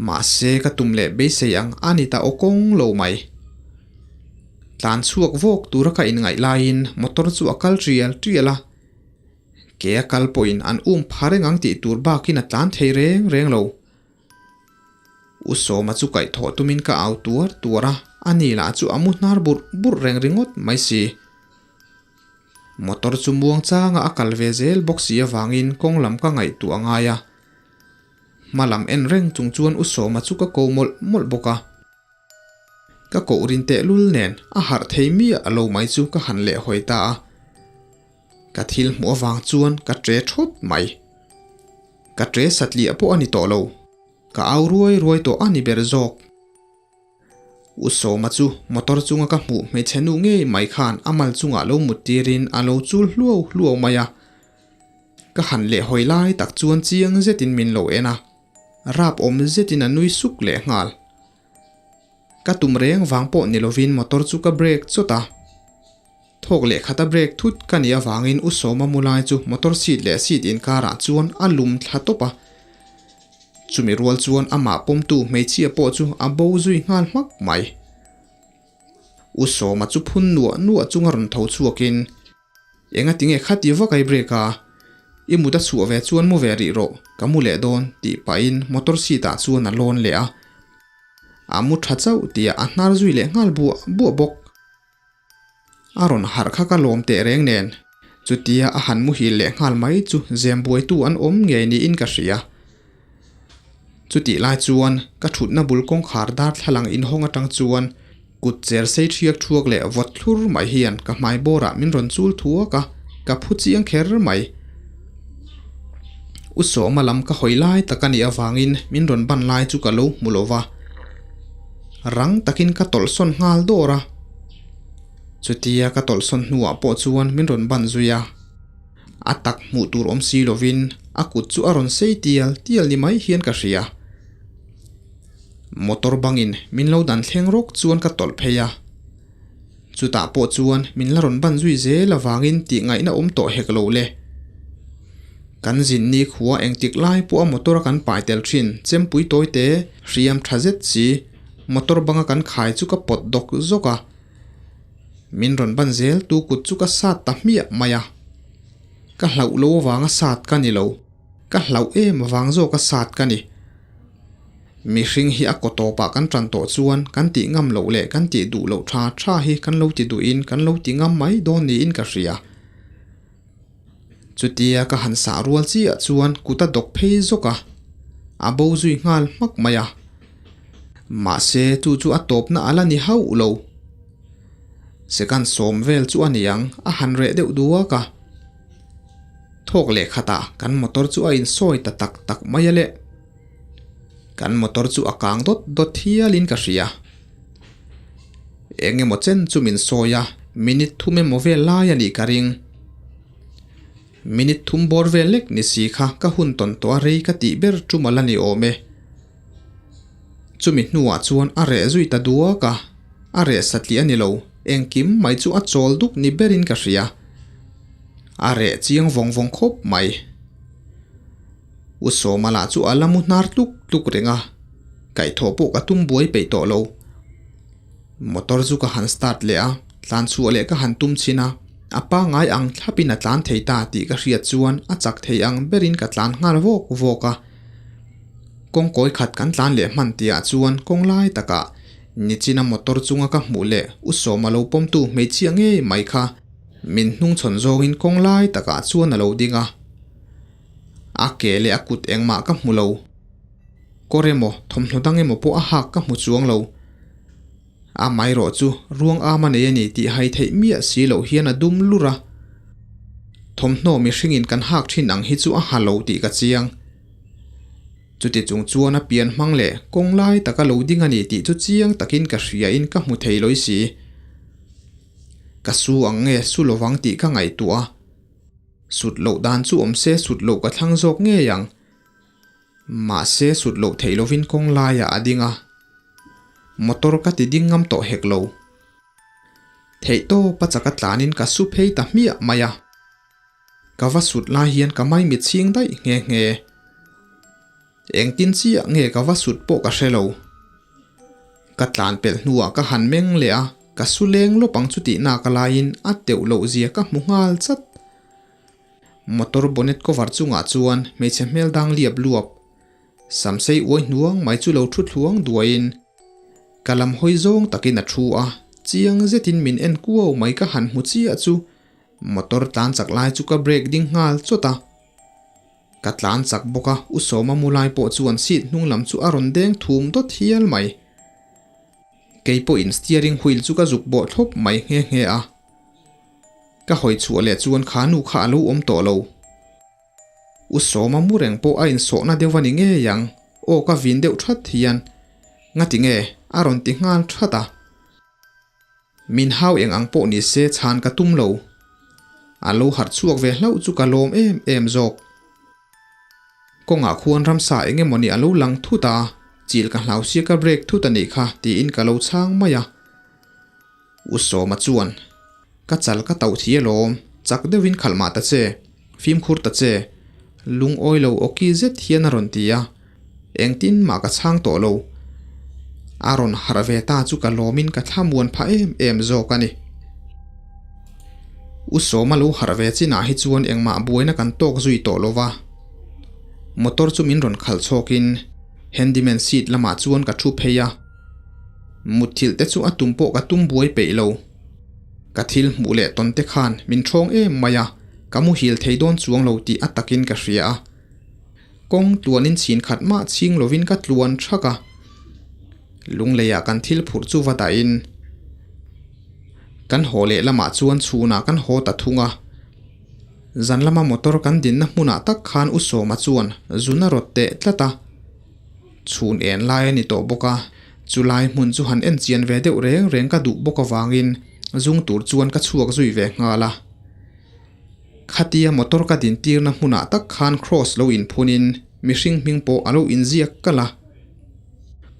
Mahse ka tum leh beisei ang a ni ta aw kawng lo mai. Tlan chhuak vawk tura ka inngaih laiin motor chu a kal tial tial a, ke a kal pawhin an um pha reng ang tih tur bakin a tlan thei reng reng lo. U Sawma chu kaihthawh tumin ka au tuar tuar a, a ni lah chu a mu hnar burh burh reng ringawt mai si. Motor chu muang changa a kal ve zel bawk si avangin kawng lam ka ngaihtuah a ngai a. Hma lam en reng chung chuan U Sawma chu ka ko mawlh mawlh bawk a. Ka koh rin tehlul nen a harh thei miah lo mai chu ka han lehhawi ta a. Ka thil hmuh avang chuan ka tre thawt mai. Ka tre satliah pawh a ni tawh lo. Ka au ruai ruai tawh a ni ber zawk. U Sawma chu motor chunga ka hmuh hmeichhe nu ngei mai khan a mal chungah lo mut tirin a lo chul hluau hluau mai a. Ka han lehhawi lai tak chuan chiang zetin min lo en a, rap awm zetin a nui suk leh nghal. Ka tum reng vang pawh ni lovin motor chu ka brake chawt a. Thawk leh khata brake thut ka nih avangin U Sawma mu lai chu motor seat leh seat inkarah chuan a lum thla tawp a. Chumi rual chuan amah pawmtu hmeichhia pawh chu a bo zui nghal hmak mai. U Sawma chu phun nuah nuah chunga rawn tho chhuakin, Enga tinge khati vak ai brake a? I mut a chhuah ve chuan mu ve rih rawh, ka mu leh dawn, tih pahin motor seat ah chuan a lawn leh a. A mu tha chauh tih ah a hnar zui leh nghal buah buah bawk. A rawn harh kha ka lawm teh reng nen, chutia a han muhil leh nghal mai chu zem buaitu an awm ngei niin ka hria. Chutih lai chuan ka thutna bul kawngkhar darthlalang inhawng atang chuan kut cher sei thiak thuak leh vawt thlur mai hian ka hmai bawrah min rawn chul thuak a, ka phu chiang kher mai. U Sawma lam ka hawi lai tak a nih avangin min rawn ban lai chu ka lo hmu lo va. Rang takin ka tawlhsawn nghal dawr a. Chutia ka tawlhsawn hnuah pawh chuan min rawn ban zui a. A tak hmuh tur awm si lovin a kut chu a rawn sei tial tial ni mai hian ka hria. Motor bangin min lo dan thleng rawk chuan ka tawlh phei a. Chutah pawh chuan min la rawn ban zui zel avangin tih ngaihna awm tawh hek lo le. Kan zin ni khua engtik lai pawha motor a kan pai tel thin chempui tawi te hriam tha zet si motor banga kan khai chu ka pawt dawk zawk a. Min rawn ban zel tu kut chu ka sat ta hmiah mai a. Ka hlauh lo avanga sat ka ni lo. Ka hlauh em avang zawk a sat ka ni. Mihring hi a kaw tawpah kan tan tawh chuan kan tih ngam loh leh kan tih duh loh tha tha hi kan lo ti duhin kan lo ti ngam mai dawn niin ka hria. Chutia ka han sah rual chiah chuan kut a dawk phei zawk a, a bo zui nghal hmak mai a. Mahse chu chu a tawpna a la ni hauh lo. Second sawm vel chu a ni ang, a han reh deuh duak a. Thawk leh khatah kan motor chu a insawi ta tak tak mai a le. Kan motor chu a kang dawt dawt hialin ka hria. Eng emaw chen chu min sawi a, minute thum emaw vel lai a nih ka ring. Minute thum bawr vel lek ni si kha ka hun tawn tawh a rei ka tih ber tum a la ni awm e. Chumi hnuah chuan a reh zui ta duak a, a reh satliah a ni lo, engkim mai chu a chawl duk ni berin ka hria. A reh chiang vawng vawng khawp mai. U Sawma lah chu a la mu hnar tluk tluk reng a, kaihthawh pawh ka tum buai peih tawh lo. Motor chu ka han start leh a, tlan chhuah leh ka han tum chhin a, a pangngai ang thlapin a tlan thei ta tih ka hriat chuan a chak thei ang berin ka tlan nghal vawk vawk a. Kawng kawi khat kan tlan leh hman tihah chuan kawng lai takah nichina motor chunga ka hmuh leh U Sawma lo pawmtu hmeichhia ngei mai kha min hnungchhawn zawngin kawng lai takah chuan a lo ding a. A ke leh a kut engmah ka hmu lo. Kawr emaw thawmhnaw dang emaw pawh a hak ka hmu chuang lo. Amaherawh chu ruang am a nei a ni tih hai theih miah si loh hian a dum lur a. Thawmhnaw mihringin kan hak thin ang hi chu a ha lo tih ka chiang. Chuti chung chuan a pian hmang leh kawng lai taka lo ding a ni tih chu chiang takin ka hriain ka hmu thei lawih si. Ka su ang nge su lovang tih ka ngaihtuah a. Sut loh dan chu awm se sut loh ka thlang zawk ngei ang. Mahse sut loh theih lovin kawng laiah a ding a. Motor ka ti ding ngam tawh hek lo. Theih tawp a chaka tlanin ka su phei ta hmiah mai a. Ka va sut lai hian ka maimit chhing daih nghe nghe. Engtin chiah nge ka va sut pawh ka hre lo. Ka tlan pelh hnuah ka han meng leh a, ka su leng lawp ang chu tih nak a laiin a teuh loh zia ka hmu nghal chat. Motor bonnet cover chungah chuan hmeichhe hmel dang liap luap, samsei uai hnuang mai chu lo thu thluang duaiin ka lam hawi zawng takin a thu a, chiang zetin min en kuau mai ka han hmu chiah chu motor tlan chak lai chu ka brake ding nghal chawt a. Ka tlan chak bawk a, U Sawma mu lai pawh chuan seat hnung lam chu a rawn deng thum dawt hial mai. Kei pawhin steering wheel chu ka zuk bawh thlawp mai nghe nghe a. Ka hawi chhuah leh chuan kha nu kha a lo awm tawh lo. U Sawma mu reng pawh a insawhna deuh a ni ngei ang, aw ka vin deuh that hian ngati nge a rawn ti nghal that a. Min hau eng ang pawh ni se chhan ka tum lo. A lo harh chhuak ve hlauh chu ka lawm em em zawk. Kawngah khuan ramsa eng emaw ni a lo lang thut a, chil ka hlau sia ka break thut a nih kha tiin ka lo chhang mai a. U Sawma chuan, Ka chal ka tauh thi alawm, chak deuhin khalh mah ta che, fimkhur ta che, lungawi lo awki zet hian a rawn ti a. Engtin mah ka chhang tawh lo. A rawn harh ve ta chu ka lawmin ka thlamuan phah em em zawk a ni. U Sawma lo harh ve chinah hi chuan engmah buaina kan tawk zui tawh lo va. Motor chu min rawn khalh chhawkin handyman seat lamah chuan ka thu phei a. Mutthilh te chu a tum pawh ka tum buai peih lo. Ka thil hmuh leh tawn te khan min ṭhawng em mai a, ka muhil thei dawn chuang lo tih a takin ka hria a. Kawng tluanin chhin khat mah chhing lovin ka tluan thak a, lungleiah kan thil phurh chu va dahin kan haw leh lamah chuan chhunah kan haw ta thung a. Zan lama motor kan dinna hmunah tak khan U Sawma chuan zun a rawt teh tlat a, chhun en lai a ni tawh bawk a, chulai hmun chu han en chian ve deuh reng reng ka duh bawk avangin zung tur chuan ka chhuak zui ve nghal a. Khatia motor ka dintirna hmunah tak khan cross lo inphunin mihring hming pawh a lo inziak kalh a.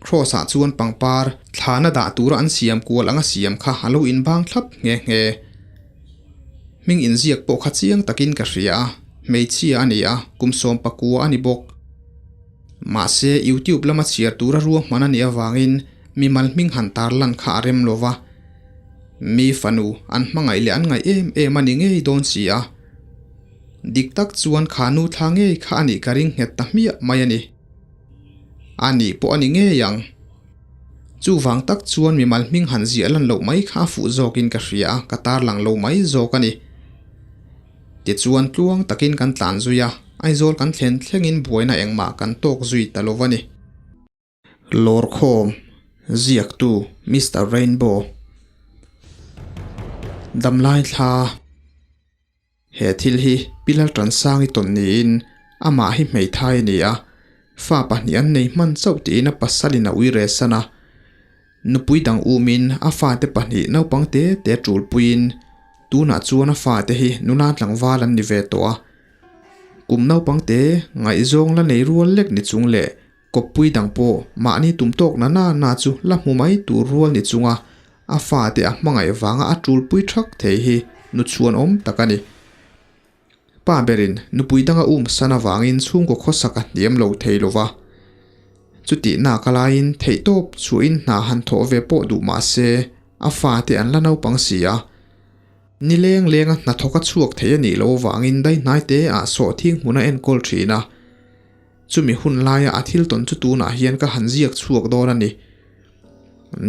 Cross ah chuan pangpar thlana dah tura an siam kual anga siam kha a lo inbang thlap nghe nghe. Hming inziak pawh kha chiang takin ka hria a, hmeichhia a ni a, kum 19 a ni bawk. Mahse YouTube lama chhiar tura ruahman a nih avangin mimal hming han tarlan kha a rem lova. Mi fanu an hmangaih leh an ngaih em em a ni ngei dawn si a. Dik tak chuan kha nu thla ngei kha a nih ka ring nghet ta hmiah mai a ni. A nih pawh a ni ngei ang. Chuvang tak chuan mimal hming han ziah lan loh mai kha a fuh zawkin ka hria a, ka tarlang lo mai zawk a ni. Tichuan tluang takin kan tlan zui a, Aizawl kan thlen thlengin buaina engmah kan tawk zui ta lo a ni. Lawrkhawm, Ziaktu Mister Rainbow. Damlai thla. He thil hi Pi Laltansangi tawn niin amah hi hmeithai a ni a, fa pahnih an nei hman chauh tiin a pasalin a ui resan a. Nupui dang umin a fate pahnih naupang te te tulpuiin tunah chuan a fate hi nula tlangval an ni ve tawh a. Kum naupang te ngaihzawng la nei rual lek ni chung leh kawppui dang pawh mahni tum tawk na na na chu la hmu mai tur rual ni chunga a fate a hmangaih vanga a tulpui thak thei hi nu chhuanawm tak a ni. Pa berin nupui danga um san avangin chhungkaw khawsak a hniam lo thei lo va. Chutih nak a laiin theihtawp chhuahin hna han thawh ve pawh duh mah se a fate an la naupang si a. Ni leng lenga hnathawk a chhuak thei a nih loh avangin daihnai te ah sawhthing hmun a enkawl thin a. Chumi hun laia a thil tawn chu tunah hian ka han ziak chhuak dawn a ni.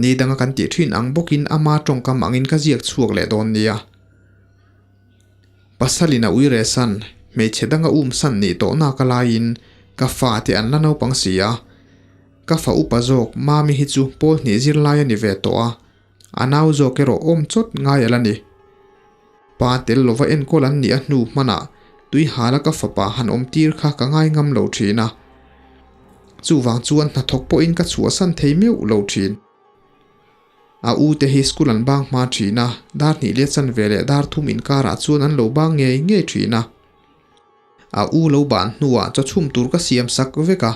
Ni danga kan tih thin ang bawkin ama tawngkam angin ka ziak chhuak leh dawn nia. Pasalin a ui resan, hmeichhe danga um san nih tawh nak a laiin ka fa te an la naupang si a. Ka fa upa zawk Mami hi chu pawl hnih zirlai a ni ve tawh a, a nau zawk erawh awm chawt ngai a la ni. Pa tel lova enkawl an nih a hnu hmanah tui hala ka fapa han awm tir kha ka ngai ngam lo thin a. Chuvang chuan hnathawk pawhin ka chhuahsan thei meuh lo thin. A u te hi school an bang hma thin a, dar hnih leh chanve leh dar thum inkarah chuan an lo bang ngei ngei thin a. A u lo ban hnuah chaw chhum tur ka siam sak vek a,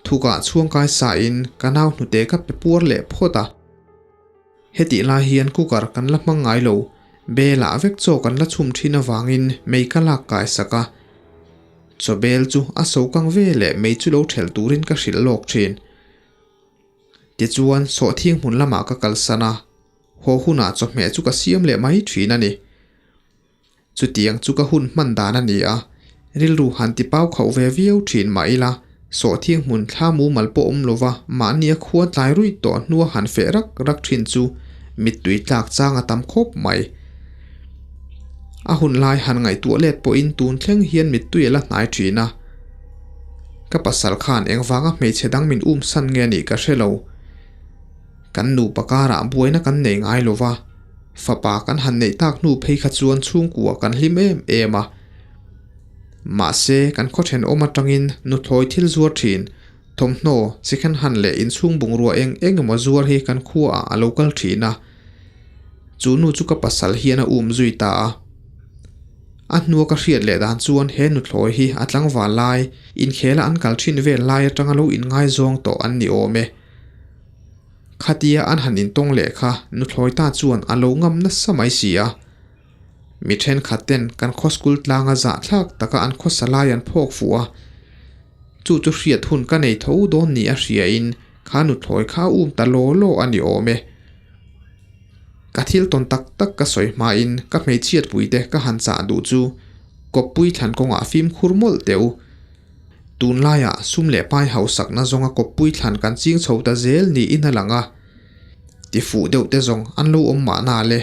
thukah chhuangkai sain ka nau hnute ka pe puar leh phawt a. Hetih lai hian cooker kan la hmang ngai lo, belah vek chaw kan la chhum thin avangin mei ka lak kai sak a. Chaw bel chu a so kang ve leh mei chu lo thelh turin ka hrilh lawk thin. Tichuan, sawhthing hmun lamah ka kalsan a, haw hunah chawhmeh chu ka siam leh mai thin a ni. Chutiang chu ka hun hman dan a ni a, rilru han ti pau khauh ve viau thin mah ila, sawhthing hmun thla mumal pawh awm lova mahni a khua tlai ruih tawh hnua han feh rak rak thin chu mittui tlak chang a tam khawp mai. A hun lai han ngaihtuah let pawhin tun thleng hian mittui a la hnai thin a. Ka pasal khan engvanga hmeichhe dang min um san nge nih ka hre lo. Kan nupa karah buaina kan nei ngai lo va, fapa kan han neih tak hnu phei kha chuan chhungkua kan hlim em em a. Mahse, kan khaw thenawm atangin nuthlawi thil zuar thin, thawmhnaw, second hand leh inchhung bungrua eng eng emaw zuar hi kan khuaah a lo kal thin a. Chu nu chu ka pasal hian a um zui ta a. A hnua ka hriat leh dan chuan he nuthlawi hi a tlangval lai, inkhela an kal thin vel lai atanga lo inngaizawng tawh an ni awm e. Khatia an han intawng leh kha nuthlawi ta chuan a lo ngam nasa mai si a. Mi thenkhat ten kan khaw school tlanga zahthlak taka an khawsa lai an phawk fuh a. Chu chu hriat hun ka nei tho dawn ni a hriain kha nuthlawi kha a um ta law law a ni awm e. Ka thil tawn tak tak ka sawi hmain ka hmeichhiatpuite ka han chah duh chu kawppui thlan kawngah fimkhur mawlh teh u. Tunlaiah sum leh pai hausakna zawnga kawppui thlan kan ching chho ta zel niin a lang a, tifuh deuh te zawng an lo awm mahna le.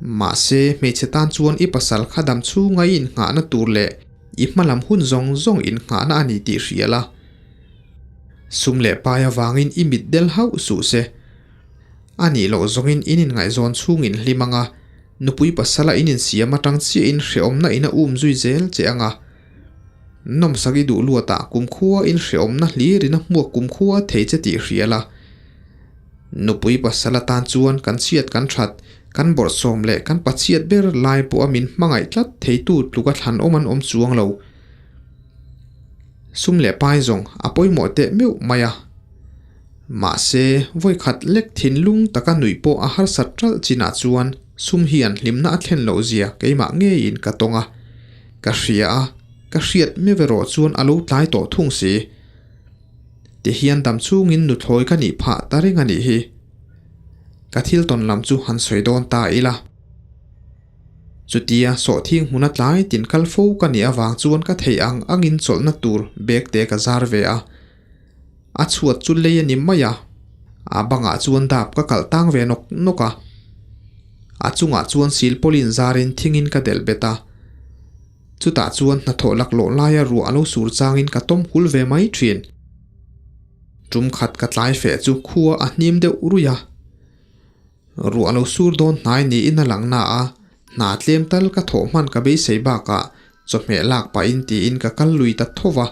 Mahse, hmeichhe tan chuan i pasal kha dam chhunga i innghahna tur leh i hmalam hun zawng zawng innghahna a ni tih hria la. Sum leh pai avangin i mit del hauh suh se. A nih loh zawngin in inngaihzawn chhungin hlim anga, nupui pasala in insiam atang chiahin hrehawmna in a um zui zel che anga. Nawmsak i duh luatah kumkhua in hrehawmna hlirin a hmuak kumkhua thei che tih hria la. Nupui pasal atan chuan kan chhiat kan that, kan bawrhsawm leh kan pachhiat ber lai pawha min hmangaih tlat theitu tluka thlan awm an awm chuang lo. Sum leh pai zawng a pawimawh teh meuh mai a. Mahse, vawikhat lek thinlung taka nuih pawh a harsat ṭalh chinah chuan sum hian hlimna a thlen loh zia keimah ngeiin ka tawng a. Ka hria a, ka hriat meuh erawh chuan a lo tlai tawh thung si. Tihian dam chhungin nuthlawi ka nih phah ta reng a nih hi. Ka thil tawn lam chu han sawi dawn ta ila. Chutia sawhthing hmuna tlai tin kal fo ka nih avang chuan ka theih ang angin chawlhna tur bag te ka zar ve a. A chhuat chu lei a ni mai a, a bangah chuan dap ka kalh tang ve nawk nawk a. A chungah chuan silpawlin zarin thingin ka delh bet a. Chutah chuan hnathawh laklawh laia ruah a lo sur changin ka tawm hul ve mai thin. Tum khat ka tlai feh chu khua a hnim deuh ruih a. Ruah a lo sur dawn hnai niin a lang na a, hna tlem tal ka thawh hman ka beisei bakah chawhmeh lak pahin tiin ka kal lui ta tho va.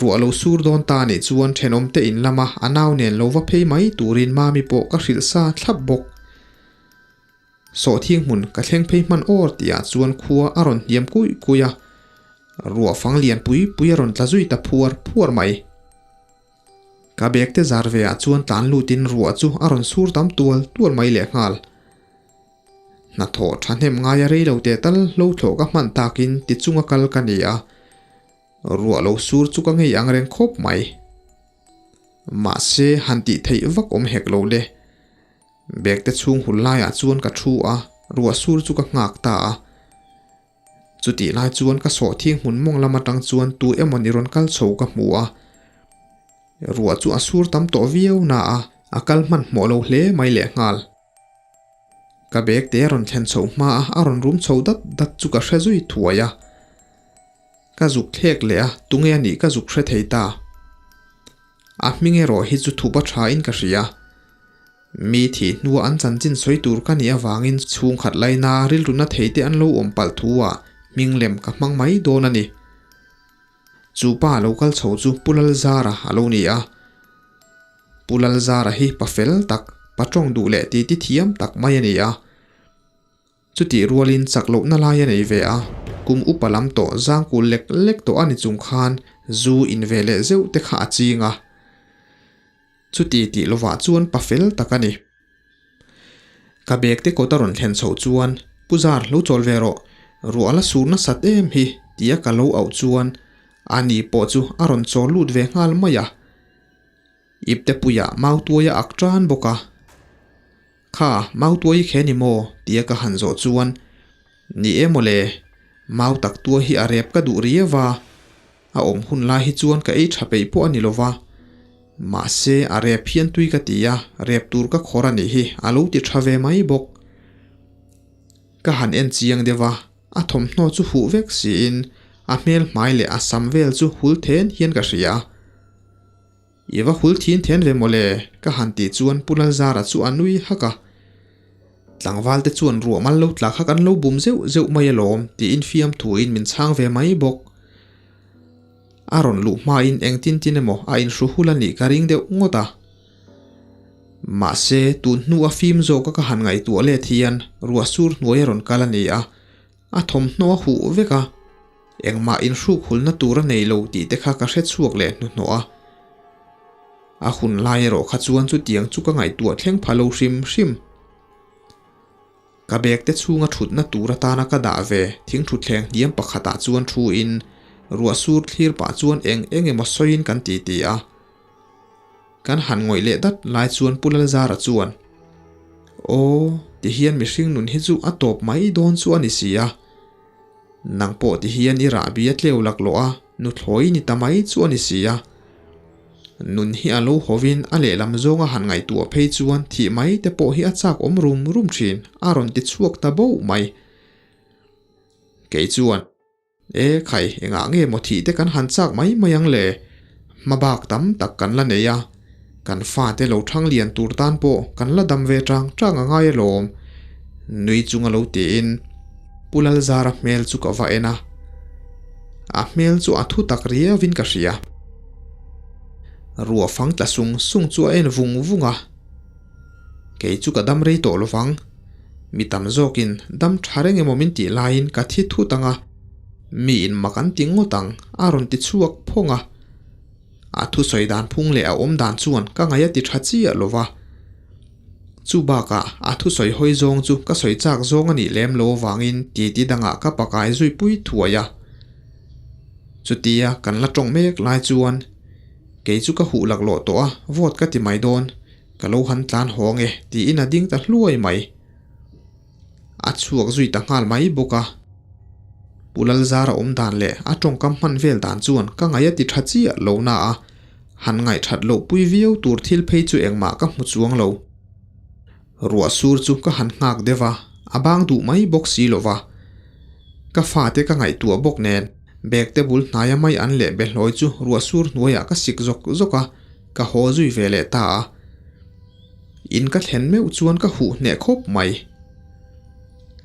Ruah lo sur dawn ta nih chuan thenawmte in lama a nau nen lo va phei mai turin Mami pawh ka hrilh sa thlap bawk. Sawhthing hmun ka thleng phei hman awr tihah chuan khua a rawn hniam kuih kuih a, ruah fang lian pui pui a rawn tla zui ta phuar phuar mai. Ka bag te zar ve ah chuan tlan lutin ruah chu a rawn sur tam tual tual mai lehnghal. Hnathawh thahnem ngaia rei lo teh tal hlo thlawh ka hman takin ti chunga kal ka ni a, ruah lo sur chu ka ngei ang reng khawp mai. Mahse han tih theih vak awm hek lo le. Bag te chhung hul laiah chuan ka thu a, ruah sur chu ka nghak ta a. Chutih lai chuan ka sawhthing hmun mawng lam atang chuan tu emaw ni rawn kal chho ka hmu a. Ruah chu a sur tam tawh viau na a, a kal hmanhmawh lo hle mai lehnghal. Ka bag te a rawn thlen chho hma a, a rawn rum chho dat dat chu ka hre zui thuai a. Ka zuk thlek leh a, tunge a nih ka zuk hre thei ta. A hming erawh hi chu thupa tha in ka hria. Mi thih hnua an chanchin sawi tur ka nih avangin chhungkhat laina rilruna thei te an lo awm palh thu ah hming lem ka hmang mai dawn a ni. Chu pa lo kal chho chu Pu Lalzara a lo ni a. Pu Lalzara hi pa fel tak, pa tawng duh leh titi thiam tak mai a ni a. Chutih rualin chak lohna lai a nei ve a, kum upa lam tawh zangkul lek lek tawh a ni chung khan zu in ve leh zeuh te kha a ching a. Chuti tih lovah chuan pa fel tak a ni. Ka bag te kawt a rawn thlen chhoh chuan, Pu Zar, lo chawl ve rawh, ruah a la sur nasat em hi, tia ka lo auh chuan ani pawh chu a rawn chawl lut ve nghal mai a. Iptepuia mautuai a ak tan bawk a. Kha, mautuai i khe ni maw? tia ka han zawh chuan, Ni e mawle, mau tak tuai hi a rep ka duh riau a, a awm hun lai hi chuan ka ei tha peih pawh a ni lo va, mahse a rep hian tui ka ti a, rep tur ka khawr a nih hi, a lo ti tha ve mai bawk. Ka han en chiang deuh a, a thawmhnaw chu huh vek siin a hmel hmai leh a sam vel chu hul then hian ka hria. I va hul thin then ve mawle, ka han tih chuan Pu Lalzara chu a nui hak a. Tlangval te chuan ruah mal lo tla kha kan lo bum zeuh zeuh mai alawm tiin fiamthuin min chhang ve mai bawk. A rawn luh hmain engtin tin emaw a inhru hul a nih ka ring deuh ngawt a. Mahse, tun hnu a fim zawka ka han ngaihtuah let hian ruah sur hnuai a rawn kal a ni a, A thawmhnaw a huh vek a, engmah inhruk hulna tur a nei lo tih te kha ka hre chhuak leh hnuhnawh a. A hun lai erawh kha chuan chutiang chu ka ngaihtuah thleng pha lo hrim hrim. Ka bag te chhunga thutna tur atana ka dah ve thingthutthleng hniam pakhatah chuan thu in ruah sur thlir pah chuan eng eng emaw sawiin kan ti ti a. Kan han ngawih leh dat lai chuan Pu Lalzara chuan, Aw, ti hian mihring nun hi chu a tawp mai dawn chu a ni si a. Nang pawh ti hian i rahbi a tleu laklawh a, nuthlawi ni ta mai chu a ni si a. Nun hi a lo hawin a lehlam zawnga han ngaihtuah phei chuan thih mai te pawh hi a chak awm rum rum thin, a rawn ti chhuak ta boh mai. Kei chuan. E khai, engah nge maw thih te kan han chak mai mai ang le? Hmabak tam tak kan la nei a, kan fate lo thang lian tur tan pawh kan la dam ve tang tang a ngai alawm, nui chunga lo tiin Pu Lalzara hmel chu ka va en a, a hmel chu a thu tak riauin ka hria. Ruah fang tla sung sung chu a en vung vung a, kei chu ka dam rei tawh lovang. Mi tam zawkin dam tha reng emaw min tih laiin ka thi thut ang a, mi in mak an ti ngawt ang a rawn ti chhuak phawng a. A thusawi dan phung leh a awm dan chuan ka ngaih a ti tha chiah lo va. Chu bakah a thusawi hawi zawng chu ka sawi chak zawng a nih lem lo avangin titi dangah ka pakai zui pui thuai a. Chutia kan la tawng mek lai chuan kei chu ka huh laklawh tawh a, vote ka ti mai dawn. Ka lo han tlan haw nge tiin a ding ta hluai mai. A chhuak zui ta nghal mai bawk a. Pu Lalzara awm dan leh a tawngkam hman vel dan chuan ka ngaih a ti tha chiah lo na a, han ngaihthat loh pui viau tur thil phei chu engmah ka hmu chuang lo. Ruah sur chu ka han nghak deuh a, a bang duh mai bawk si lo va. Ka fate ka ngaihtuah bawk nen, bag te bul hnaia mai an leh behlawi chu ruah sur hnuaiah ka sik zawk zawk a, ka haw zui ve leh ta a. In ka thlen meuh chuan ka huh hneh khawp mai.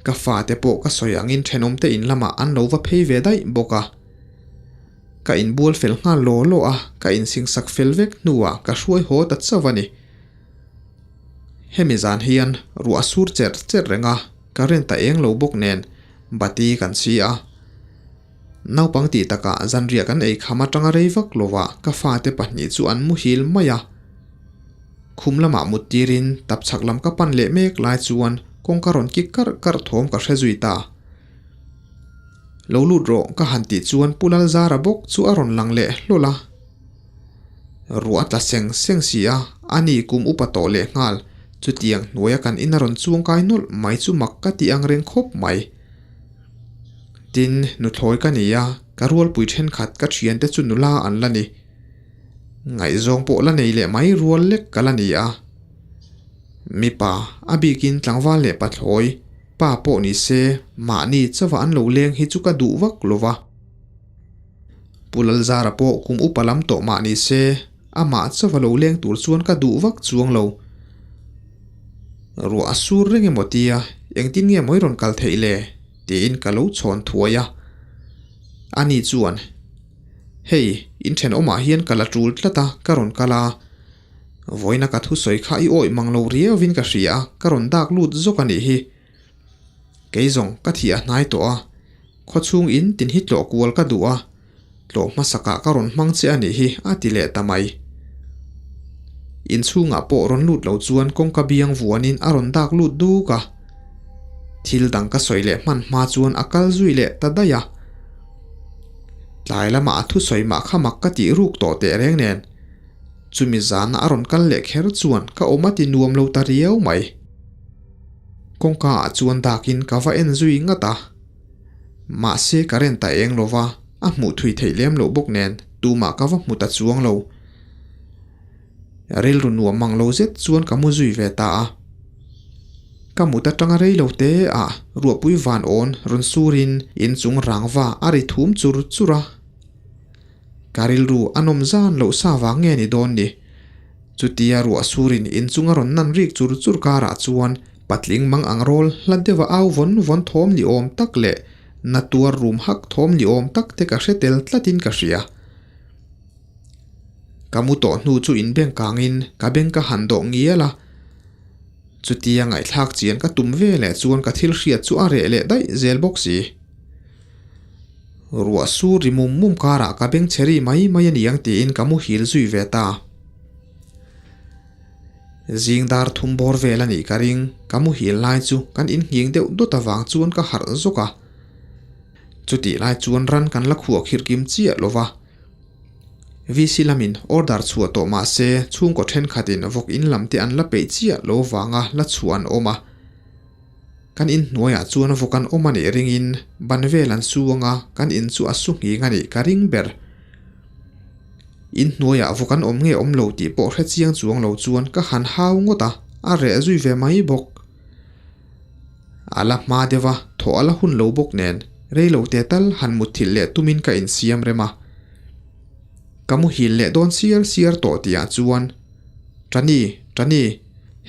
Ka fate pawh ka sawi angin thenawmte in lamah an lo va phei ve daih bawk a. Ka inbual fel nghal law law a, ka insingsak fel vek hnuah ka hruai haw ta chauh a ni. Hemi zan hian ruah a sur cher cher reng a, current a eng lo bawk nen bati kan chhi a. Naupang tih takah zanriah kan ei kham atanga rei vak lovah ka fate pahnih chu an muhil mai a. Khum lamah mut tirin tapchhak lam ka pan leh mek lai chuan kawngka rawn kik karh karh thawm ka hre zui ta. Lo lut rawh ka han tih chuan Pu Lalzara bawk chu a rawn lang leh hlawl a. Ruah a tla seng seng si a, ani kum upa tawh leh nghal, chutiang hnuaia kan in a rawn chuangkai nawlh mai chu mak ka ti ang reng khawp mai. Tin, nuthlawi ka ni a, ka rualpui thenkhat ka thiante chu nula an la ni. Ngaihzawng pawh la nei leh mai rual lek ka la ni a. Mipa, a bikin tlangval leh pathlawi, pa pawh ni se, mahni chauha an lo leng hi chu ka duh vak lo va. Pu Lalzara pawh kum upa lam tawh mah ni se, amah chauha lo leng tur chuan ka duh vak chuang lo. Ruah a sur reng emaw tia, engtin nge mawi rawn kal theih le? tiin ka lo chhawn thuai a. Ani chuan, Hei, in thenawmah hian ka la tul tlat a, ka rawn kal a. Vawiina ka thusawi kha i awih mang lo riauvin ka hria a, ka rawn dak lut zawk a nih hi. Kei zawng ka thih a hnai tawh a, khawchhung in tin hi tlawh kual ka duh a, tlawh hmasakah ka rawn hmang che a nih hi a ti leh ta mai. Inchhungah pawh rawn lut lo chuan kawngka biang vuanin a rawn dak lut duk a, thil dang ka sawi leh hman hma chuan a kal zui leh ta daih a. Tlai lamah a thusawi mah kha mak ka tih ruk tawh teh reng nen, chumi zana a rawn kal leh kher chuan ka awm a ti nuam lo ta riau mai. Kawngka ah chuan dakin ka va en zui ngat a, mahse current a eng lova a hmuh thui theih lem loh bawk nen tumah ka va hmu ta chuang lo. Rilru nuam mang lo zet chuan ka mu zui ve ta a. Ka mut atanga rei lo te ah ruahpui van awn rawn surin inchung rangva a ri thum chur chur a. Ka rilru a nawm zan loh sa vang nge ni dawn ni? Chutia ruah surin inchung a rawn nan rik chur chur karah chuan patling mang ang rawl hla deuha au vawn vawn thawm ni awm tak leh na tuar rum hak thawm ni awm tak te ka hre tel tlatin ka hria. Ka mu tawh hnu chu inbeng kangin ka beng ka han dawh ngial a. Chutia ngaihthlak chian ka tum ve leh chuan ka thil hriat chu a reh leh daih zel bawk si. Ruah sur ri mum mum karah ka beng chhe ri mai mai a niang tiin ka muhil zui ve ta. Zing dar thum bawr vel a nih ka ring, ka muhil lai chu kan innging deuh dawt avang chuan ka harh zawk a. Chutih lai chuan ran kan la khuah khirh kim chiah lo va. VC lamin order chhuah tawh mah se chhungkaw thenkhatin vawk in lam te an la peih chiah lo vanga la chhuah an awm a. Kan in hnuaiah chuan vawk an awm a nih ringin ban vel an su anga kan in chu a su nghing a nih ka ring ber. In hnuaiah vawk an awm nge awm lo tih pawh hre chiang chuang lo chuan ka han hau ngawt a, a reh zui ve mai bawk. A la hma deuh a, thawh a la hun lo bawk nen rei lo te tal han mutthilh leh tumin ka insiam rem a. Ka muhil leh dawn siar siar tawh tihah chuan, Tani, Tani,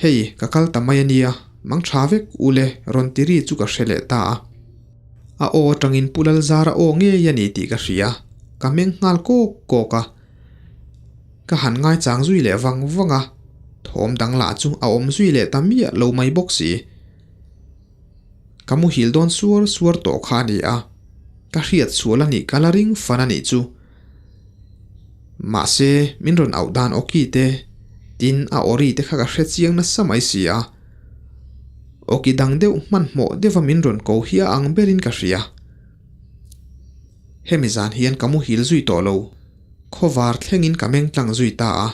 hei ka kal ta mai a nia, mang tha vek u le rawn ti ri chu ka hre leh ta a. A aw atangin Pu Lalzara aw ngei a ni tih ka hria, ka meng nghal kawk kawk a. Ka han ngaichang zui leh vang vang a, thawm dang lah chu a awm zui leh ta miah lo mai bawk si. Ka muhil dawn suar suar tawh kha a ni a, ka hriat sual a nih ka la ring fan a nih chu. Mahse, min rawn auh dan awki te, tin a awri te kha ka hre chiang nasa mai si a. Awki dang deuh hmanhmawh deuha min rawn ko hi a ang berin ka hria. Hemi zan hian ka muhil zui tawh lo. Khawvar thlengin ka meng tlang zui ta a.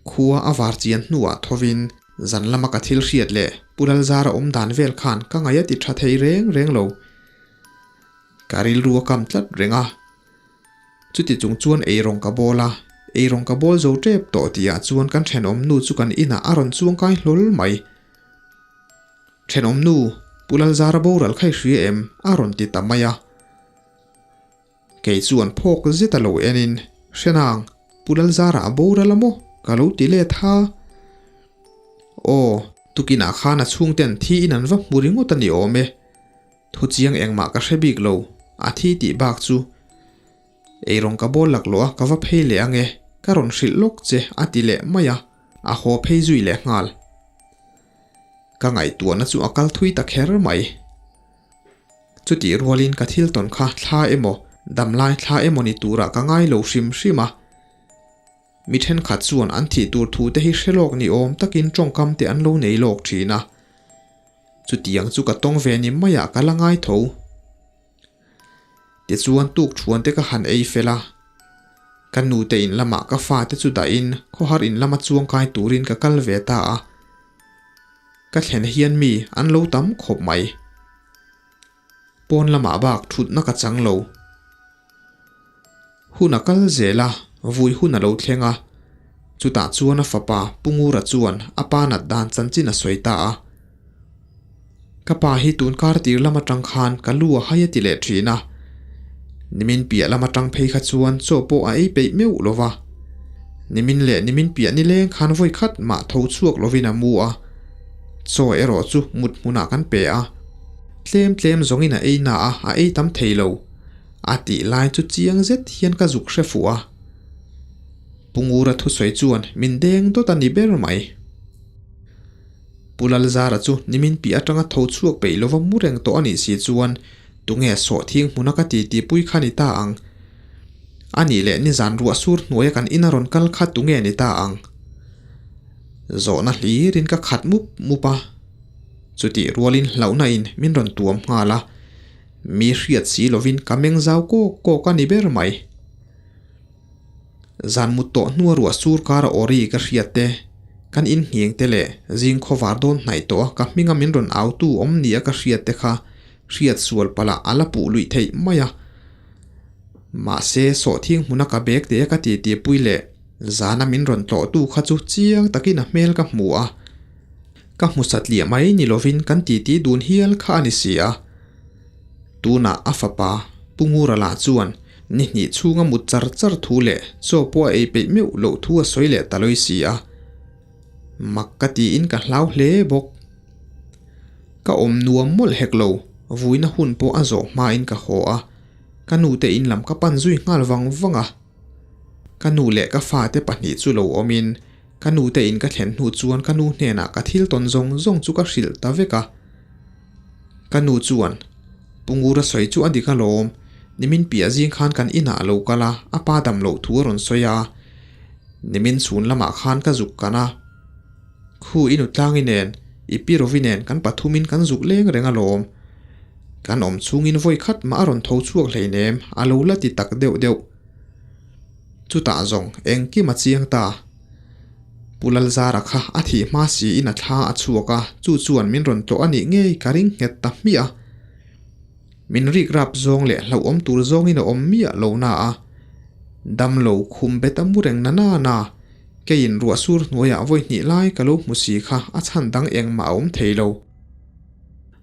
Khua a var chian hnuah thovin zan lama ka thil hriat leh Pu Lalzara awm dan vel khan ka ngaih a ti tha thei reng reng lo. Ka rilru a kam tlat reng a. Chuti chung chuan eirawng ka bawl a, eirawng ka bawl zo tep tawh tihah chuan kan thenawm nu chu kan inah a rawn chuangkai hlawl mai. Thenawm nu, Pu Lalzara boral kha i hria em? a rawn ti ta mai a. Kei chuan phawk zet a lo enin, Hrenang, Pu Lalzara a boral a maw? ka lo ti let ha. Aw, tukinah khan a chhungten thi in an va hmu ringawt a ni awm e. Thu chiang engmah ka hre bik lo, a thi tih bak chu. Eirawng ka bawl laklawh a, ka va phei leh ange, ka rawn hrilh lawk che a ti leh mai a, a haw phei zui leh nghal. Ka ngaihtuahna chu a kal thui ta kher mai. Chutih rualin ka thil tawn kha thla emaw, damlai thla emaw ni turah ka ngai lo hrim hrim a. Mi thenkhat chuan an thih tur thu te hi hre lawk ni awm takin tawngkam te an lo nei lawk thin a. Chutiang chu ka tawng ve ni maiah ka la ngai tho. Tichuan tuk thuan te ka han ei fel a. Ka nute in lamah ka fate chu dahin khawhar in lama chuangkai turin ka kal ve ta a. Ka thlen hian mi an lo tam khawp mai. Pawn lamah bak thutna ka chang lo. Hun a kal zel a, vui hun a lo thleng a. Chutah chuan a fapa Pu Ngura chuan a pa nat dan chanchin a sawi ta a. Ka pa hi tun kar tir lam atang khan ka lu a hai a ti leh thin a. Nimin piah lam atang phei kha chuan chaw pawh a ei peih meuh lo va. Nimin leh nimin piah nileng khan vawi khat mah tho chhuak lovin a mu a. Chaw erawh chu mut hmunah kan pe a. Tlem tlem zawngin a ei na a, a ei tam thei lo. A tih lai chu chiang zet hian ka zuk hre fuh a. Pu Ngura thusawi chuan min deng dawt a ni ber mai. Pu Lalzara chu nimin piah atanga tho chhuak peih lova mu reng tawh a nih si chuan tunge sawhthing hmuna ka titi pui kha ni ta ang? A nih leh nizan ruah sur hnuaia kan ina rawn kal kha tunge ni ta ang? Zawhna hlirin ka khat mup mup a. Chutih rualin hlauhna in min rawn tuam nghal a. Mi hriat si lovin ka meng zau kawk kawk a ni ber mai. Zan mut tawh hnua ruah sur kara awri ka hriat te, kan in ngheng te leh zing khawvar dawn hnaih tawh a ka hminga min rawn au tu awm nia ka hriat te kha hriat sual palh ah a la puh luih theih mai a. Mahse, sawhthing hmuna ka bag te ka ti ti pui leh zana min rawn tlawh tu kha chu chiang takin a hmel ka hmu a. Ka hmu satliah mai ni lovin kan ti ti dun hial kha a ni si a. Tunah a fapa Pu Ngura lah chuan ni hnih chhunga mut char char thu leh chaw pawh a ei peih meuh loh thu a sawi leh ta lawi si a. Mak ka tiin ka hlau hle bawk. Ka awm nuam mawlh hek lo, vuina hun pawh a zawh hmain ka haw a, ka nute in lam ka pan zui nghal vang vang a. Ka nu leh ka fate pahnih chu lo awmin ka nute in ka thlen hnu chuan ka nu hnenah ka thil tawn zawng zawng chu ka hrilh ta vek a. Ka nu chuan, Pu Ngura sawi chu a dik alawm, nimin piah zing khan kan inah a lo kal a, a pa dam loh thu a rawn sawi a. Nimin chhun lamah khan ka zuk kan a. Khu i nutlangi nen, i pi Rovi nen kan pathumin kan zuk leng reng alawm. Kan awm chhungin vawi khat mah a rawn tho chhuak hleinem, a lo la ti tak deuh deuh. Chutah zawng engkim a chiang ta. Pu Lalzara kha a thih hma siin a thla a chhuak a, chu chuan min rawn tlawh a nih ngei ka ring nghet ta hmiah a. Min rik rap zawng leh hlauhawm tur zawngin a awm miah lo na a. Damlo khum bet a mu reng na na na, keiin ruah sur hnuaiah vawi hnih lai ka lo hmu si kha a chhan dang engmah a awm thei lo.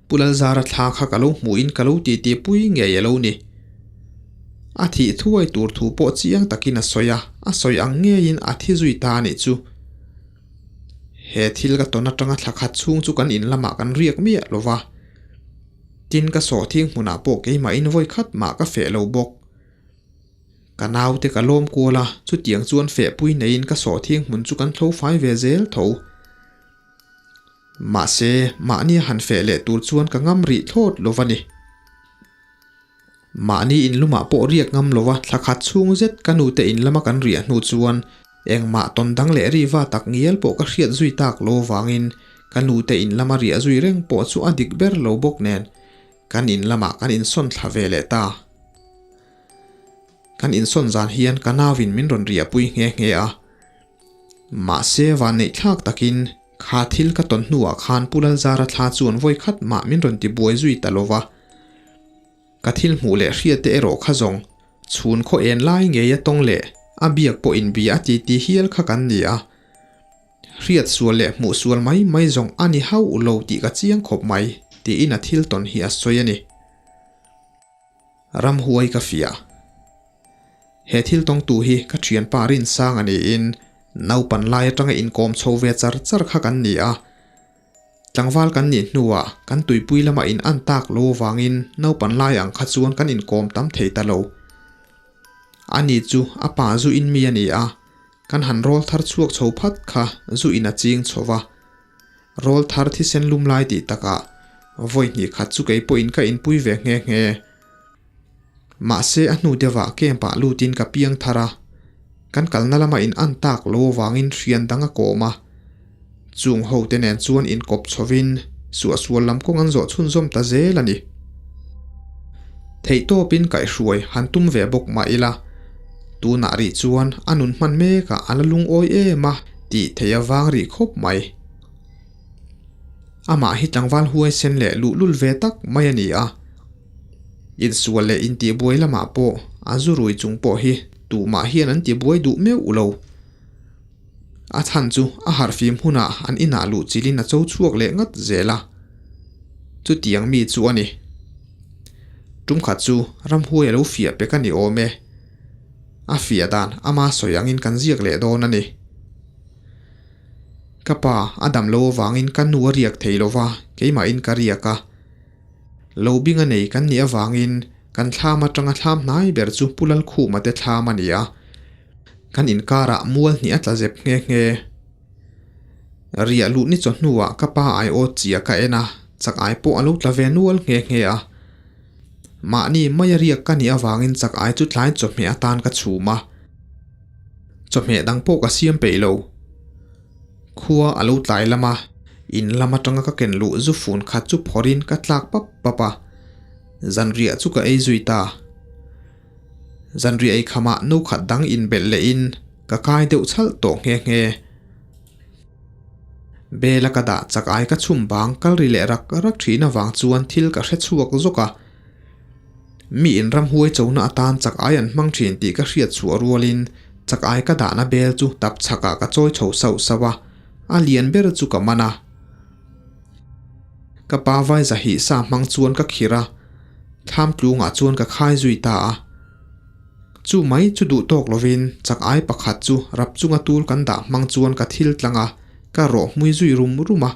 Pu Lalzara thla kha ka lo hmuhin ka lo titi pui ngei a lo ni. A thih thuai tur thu pawh chiang takin a sawi a, a sawi ang ngeiin a thi zui ta a nih chu. He thil ka tawn atanga thla khat chhung chu kan in lamah kan riak miah lo va. Tin ka sawhthing hmunah pawh keimahin vawi khat mah ka feh lo bawk. Ka naute ka lawm kual a, chutiang chuan fehpui neiin ka sawhthing hmun chu kan thlo fai ve zel tho. Mahse, mahni a han feh leh tur chuan ka ngam rih thlawt lo va ni. Mahni in lumah pawh riak ngam lo va thla khat chhung zet ka nute in lama kan riah hnu chuan engmah tawn dang leh riva tak ngial pawh ka hriat zui tak lo vangin ka nute in lama riah zui reng pawh chu a dik ber lo bawk nen kan in lamah kan insawn thla ve leh ta. Kan insawn zan hian ka nauin min rawn riahpui nghe nghe a. Mahse, vanneih thlak takin kha thil ka tawn hnuah khan Pu Lalzara thla chuan vawi khat mah min rawn ti buai zui ta lo va. Ka thil hmuh leh hriat te erawh kha zawng chhun khaw en lai ngei a tawng leh a biak pawh inbia a titi hial kha kan ni a. Hriat sual leh hmuh sual mai mai zawng a ni hauh lo tih ka chiang khawp mai, tiin a thil tawn hi a sawi a ni. Ramhuai ka fiah. He thil tawngtu hi ka thianpa Rinsanga niin naupan lai atanga inkawm chho ve char char kha kan ni a. Tlangval kan nih hnuah kan tuipui lama in an tak lo avangin naupan lai ang kha chuan kan inkawm tam thei ta lo. Ani chu a pa zu in mi a ni a, kan han rawl thar chhuak chho phat kha zu in a ching chho va. Rawl thar thisen lum lai tih takah vawi hnih khat chu kei pawhin ka inpui ve nghe nghe. Mahse a hnu deuhah camp ah lutin ka piang thar a, kan kalna lama in an tak lo avangin hrian dang a kawm a. Chung ho te nen chuan inkawp chhovin suahsual lam kawng an zawh chhunzawm ta zel a ni. Theihtawpin kaihhruai han tum ve bawk mah ila, tunah rih chuan a nun hman mekah a la lungawi em a tih theih avang rih khawp mai. Amah hi tlangval huaisen leh luhlul ve tak mai a ni a. Insual leh intihbuai lamah pawh a zu rui chung pawh hi tumah hian an tibuai duh meuh lo. A chhan chu a harhfim hunah an inah luh chilhin a cho chhuak leh ngat zel a. Chutiang mi chu a ni. Tumkhat chu ramhuai a lo fiah pek a ni awm e. A fiah dan ama sawi angin kan ziak leh dawn a ni. Ka pa a dam lo avangin ka nu a riak thei lo va, keimahin ka riak a. Lo bing a nei kan nih avangin kan thlam atanga thlam hnai ber chu Pu Lalkhuma te thlam a ni a. Kan inkarah mual hnih a tla zep nghe nghe. Riah luh ni chawhnuah ka pa aiawt chia ka en a, chak ai pawh a lo tla ve nual nghe nghe a. Mahni maia riak ka nih avangin chak ai chu tlai chawhmeh atan ka chhum a. Chawhmeh dang pawh ka siam peih lo. Khua a lo tlai lam a, in lam atanga ka ken luh zu fun khat chu phawrhin ka tlak pap pap a. Zanriah chu ka ei zui ta. Zanriah ei khamah no khat dang inbelh lehin ka kai deuh chhalh tawh nghe nghe. Bela ka dah chak ai ka chhum bang kal ri leh rak rak thin avang chuan thil ka hre chhuak zawk a. Mi in ramhuai chona atan chak ai an hmang thin tih ka hriat chhuah rualin chak ai ka dahna bel chu tap chhakah ka chawi chho sauh sauh a, a lian ber chu ka man a. Ka pa vai zahih sa hmang chuan ka khirh a, thlam tlungah chuan ka khai zui ta a. Chu mai chu duh tawk lovin chak ai pakhat chu rap chunga tul kan dah hmang chuan ka thil tlang a, ka rawh hmui zui rum rum a.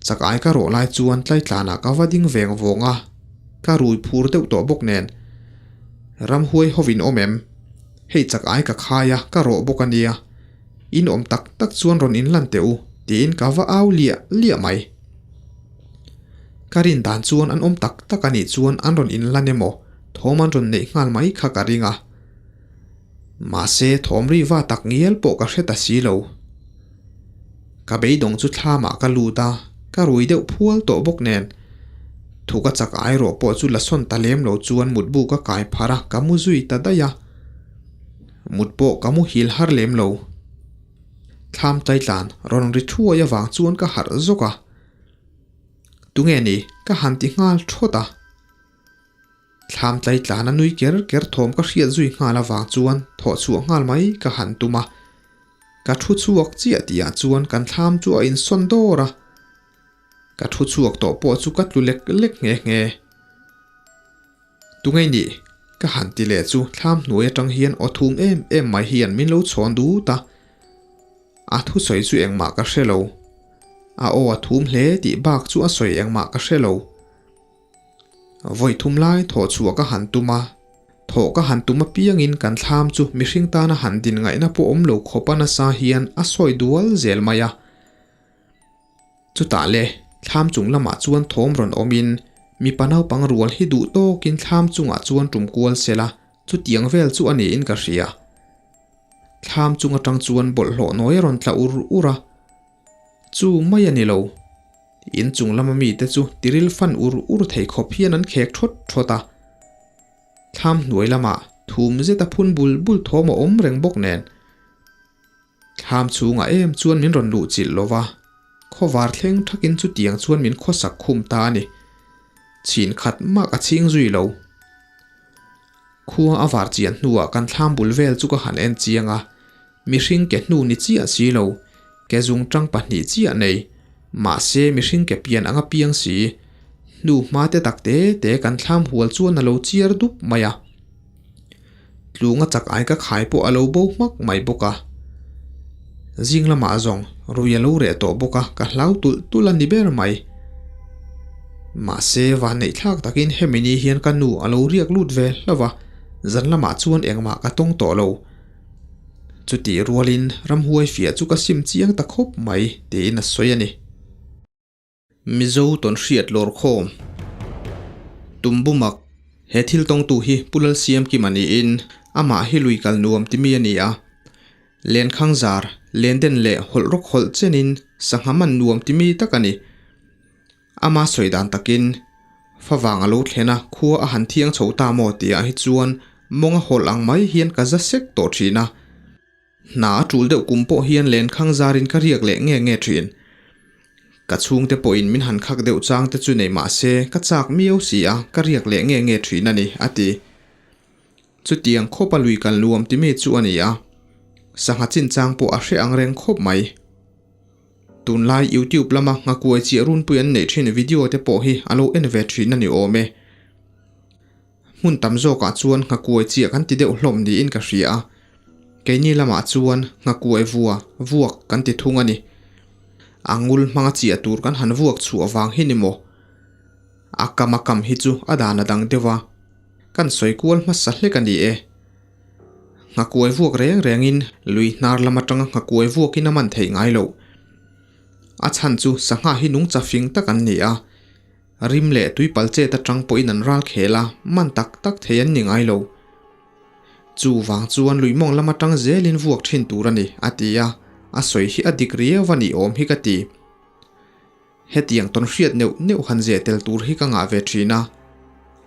Chak ai ka rawh lai chuan tlaitlanah ka va ding veng vawng a, ka rui phur deuh tawh bawk nen. Ramhuai hovin awm em? Hei chak ai ka khai a, ka rawh bawk a nia. In awm tak tak chuan rawn inlan teh u, tiin ka va au liah liah mai. Ka rin dan chuan an awm tak tak a nih chuan an rawn inlan emaw thawm an rawn neih nghal mai kha ka ring a. Mahse thawm ri va tak ngial pawh ka hre ta si lo. Ka beidawng chu thlamah ka lut a, ka rui deuh phual tawh bawk nen. Thu ka chak ai rawh pawh chu la sawn ta lem lo chuan mutbu ka kai phar a, ka mu zui ta daih a. Mut pawh ka muhil har lem lo. Thlam taitlan rawn ri thuai avang chuan ka harh zawk a. Tunge ni? Ka han ti nghal thawt a. Thlam tlaitlan a nui ker ker thawm ka hriat zui nghal avang chuan thawh chhuah nghal mai ka han tum a. Ka thu chhuak chiah tihah chuan kan thlam chu a insawn dawr a. Ka thu chhuak tawh pawh chu ka tlu lek lek nghe nghe. Tunge nih? Ka han ti leh chu thlam hnuai atang hian aw thum em em mai hian min lo chhawn dut a. A thusawi chu engmah ka hre lo. A aw a thum hle tih bak chu a sawi engmah ka hre lo. Vawi thum lai thawh chhuah ka han tum a, thawh ka han tum apiangin kan thlam chu mihring tana han din ngaihna pawh awm lo khawpa nasa hian a sawi dual zel mai a. Chutah le, thlam chung lamah chuan thawm rawn awmin mipa naupang rual hi duh tawkin thlam chungah chuan tum kual sela chutiang vel chu a niin ka hria. Thlam chung atang chuan bawlhhlawh nawi a rawn tla ur ur a, chu mai a ni lo. In chung lama mite chu tiril fan ur ur thei khawp hian an khek thawt thawt a. Thlam hnuai lamah thum zeta phun bul bul thawm a awm reng bawk nen. Thlam chhungah em chuan min rawn luh chilh lo va, khawvar thleng thakin chutiang chuan min khawsak khum ta a ni. Chhin khat mah ka chhing zui lo. Khua a var chian hnuah kan thlam bul vel chu ka han en chiang a, mihring ke hnu ni chiah si lo. Ke zungṭang pahnih chiah nei, mahse mihring ke pian anga piang si, hnu hma te tak te te kan thlam hual chuan a lo chiar dup mai a. Tlunga chak ai ka khai pawh a lo bo hmak mai bawk a. Zing lamah zawng rui a lo reh tawh bawk a, ka hlau tulh tulh a ni ber mai. Mahse vanneih thlak takin hemi ni hian ka nu a lo riak lut ve hlauh a, zan lamah chuan engmah ka tawng tawh lo. Chutih rualin ramhuai fiah chu ka sim chiang ta khawp mai tiin a sawi a ni. Mizo tawn hriat lawr khawm Tumbumak, He thil tawngtu hi Pu Lalsiamkima niin amah hi lui kal nuam timi a ni a. Lenkhang zar, lenden leh hawlh rawk hawlh chenin sangha man nuam timi tak a ni. Ama sawi dan takin, Favang a lo thlen a, khua a han thiang chho ta maw tih ah hi chuan mawng a hawlh ang mai hian ka za sek tawh thin a. Hna a tul deuh kum pawh hian lenkhang zarin ka riak leh nge nge thin. Ka chhungte pawhin min han khak deuh chang te chu nei mah se ka chak miau si a, ka riak leh nge nge thin a ni, a ti. Chutiang khawp a lui kal nuam ti mi chu a ni a, sangha chinchang pawh a hre ang reng khawp mai. Tunlai YouTube lama nghakuai chiah runpui an neih thin video te pawh hi a lo en ve thin a ni awm e. Hmun tam zawkah chuan nghakuai chiah kan ti deuh hlawm niin ka hria a, keini lamah chuan nghakuai vua, vuak kan ti thung a ni. A ngul hmanga chiah tur kan han vuak chhuah vang hi ni maw? A kam a kam hi chu a dan a dang deuh a, kan sawi kual hmasa hlek a ni e. Nghakuai vuak reng rengin lui hnar lam atanga nghakuai vuakin a man theih ngai loh. A chhan chu sangha hi nungcha fing tak an ni a, rim leh tuipal chet atang pawhin an ral khel a, man tak tak thei an ni ngai lo. Chu vang chuan lui mawng lam atang zelin vuak thin tur a ni, a ti a, a sawi hi a dik riau a nih awm hi ka ti. Hetiang tawn hriat neuh neuh han zeh tel tur hi ka ngah ve thin a,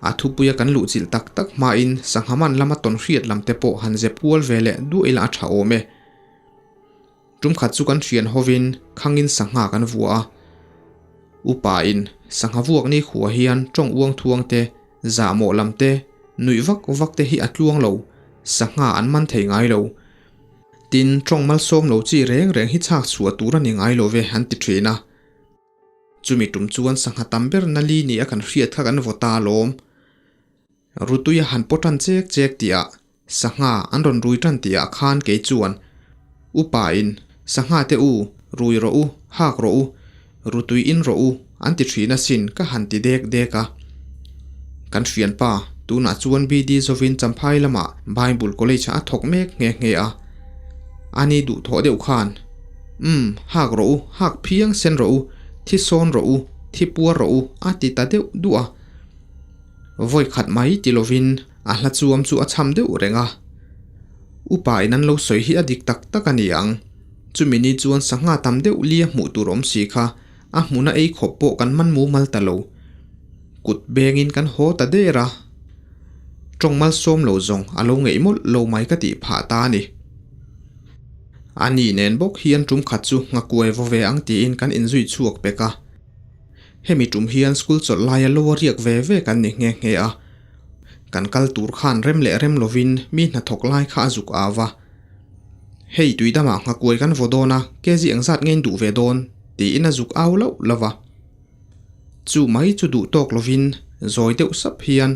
a thupuia kan luhchilh tak tak hmain sangha man lama tawn hriat lam te pawh han zep kual ve leh duah ila a tha awm e. Tum khat chu kan hrian hovin khangin sangha kan vuah a, upa in sangha vuak ni khua hian tawng uang thuang te, zahmawh lam te, nuih vak vak te hi a tluang lo, sangha an man thei ngai lo. Tin, tawng malsawm lo chi reng reng hi chhak chhuah tur a ni ngai lo ve an ti thin a. Chumi tum chuan sangha tam ber na li nia kan hriat kha kan vaw ta alawm. Rutui a han paw tan chek chek tihah sangha an rawn rui tan tihah khan kei chuan upa in sangha te u rui rawh u, hak rawh u, rutui in rawh u an ti thin asin ka han ti dek dek a. Kan hrianpa, tunah chuan BD Zovin Champhai lamah Bible College ah a thawk mek nghe nghe a. Ani duhthawh deuh khan, Umm, hak rawh u, hak phiang sen rawh u, thi sawn rawh u, thi puar rawh u a ti ta deuh duh a. Vawi khat mai ti lovin a hla chuam chu a cham deuh reng a. Upa in an lo sawi hi a dik tak tak a ni ang. Chumi ni chuan sangha tam deuh lia hmuh tur awm si kha a hmuna ei khawp pawh kan man mumal ta lo. Kut bengin kan haw ta der a, tawng malsawm lo zawng a lo ngeih mawlh lo mai ka tih phah ta a ni. A ni nen bawk hian tum khat chu nghakuai vaw ve ang tiin kan inzui chhuak pek a. Hemi tum hian school chawlh laia lo a riak ve ve kan ni nghe nghe a. Kan kal tur khan rem leh rem lovin mi hnathawk lai kha a zuk au va. Hei tuidamah nghakuai kan vaw dawn a, kg engzat nge in duh ve dawn? tiin a zuk au lauh lauh va. Chu mai chu duh tawk lovin zawi deuh sap hian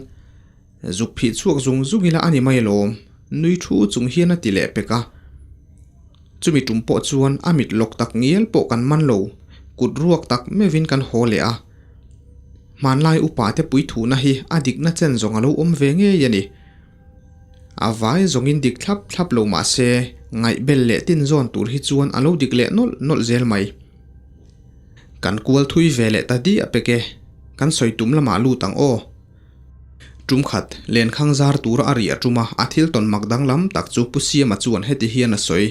zuk phih chhuak zung zung ila a ni mai alawm, nui thu chung hian a ti leh pek a. Chumi tum pawh chuan a mit lawk tak ngial pawh kan man lo, kut ruak tak meuhin kan haw leh a. Hmanlai upa te puithuhna hi a dikna chen zawng a lo awm ve ngei a ni. A vai zawngin dik thlap thlap lo mah se, ngaihbel leh tin zawn tur hi chuan a lo dik leh nawlh nawlh zel mai. Kan kual thui ve leh ta diah pek e, kan sawi tum lamah lut ang aw. Tum khat, lenkhang zar tura a riah tum a, a thil tawn mak danglam tak chu Pu Siama chuan heti hian a sawi.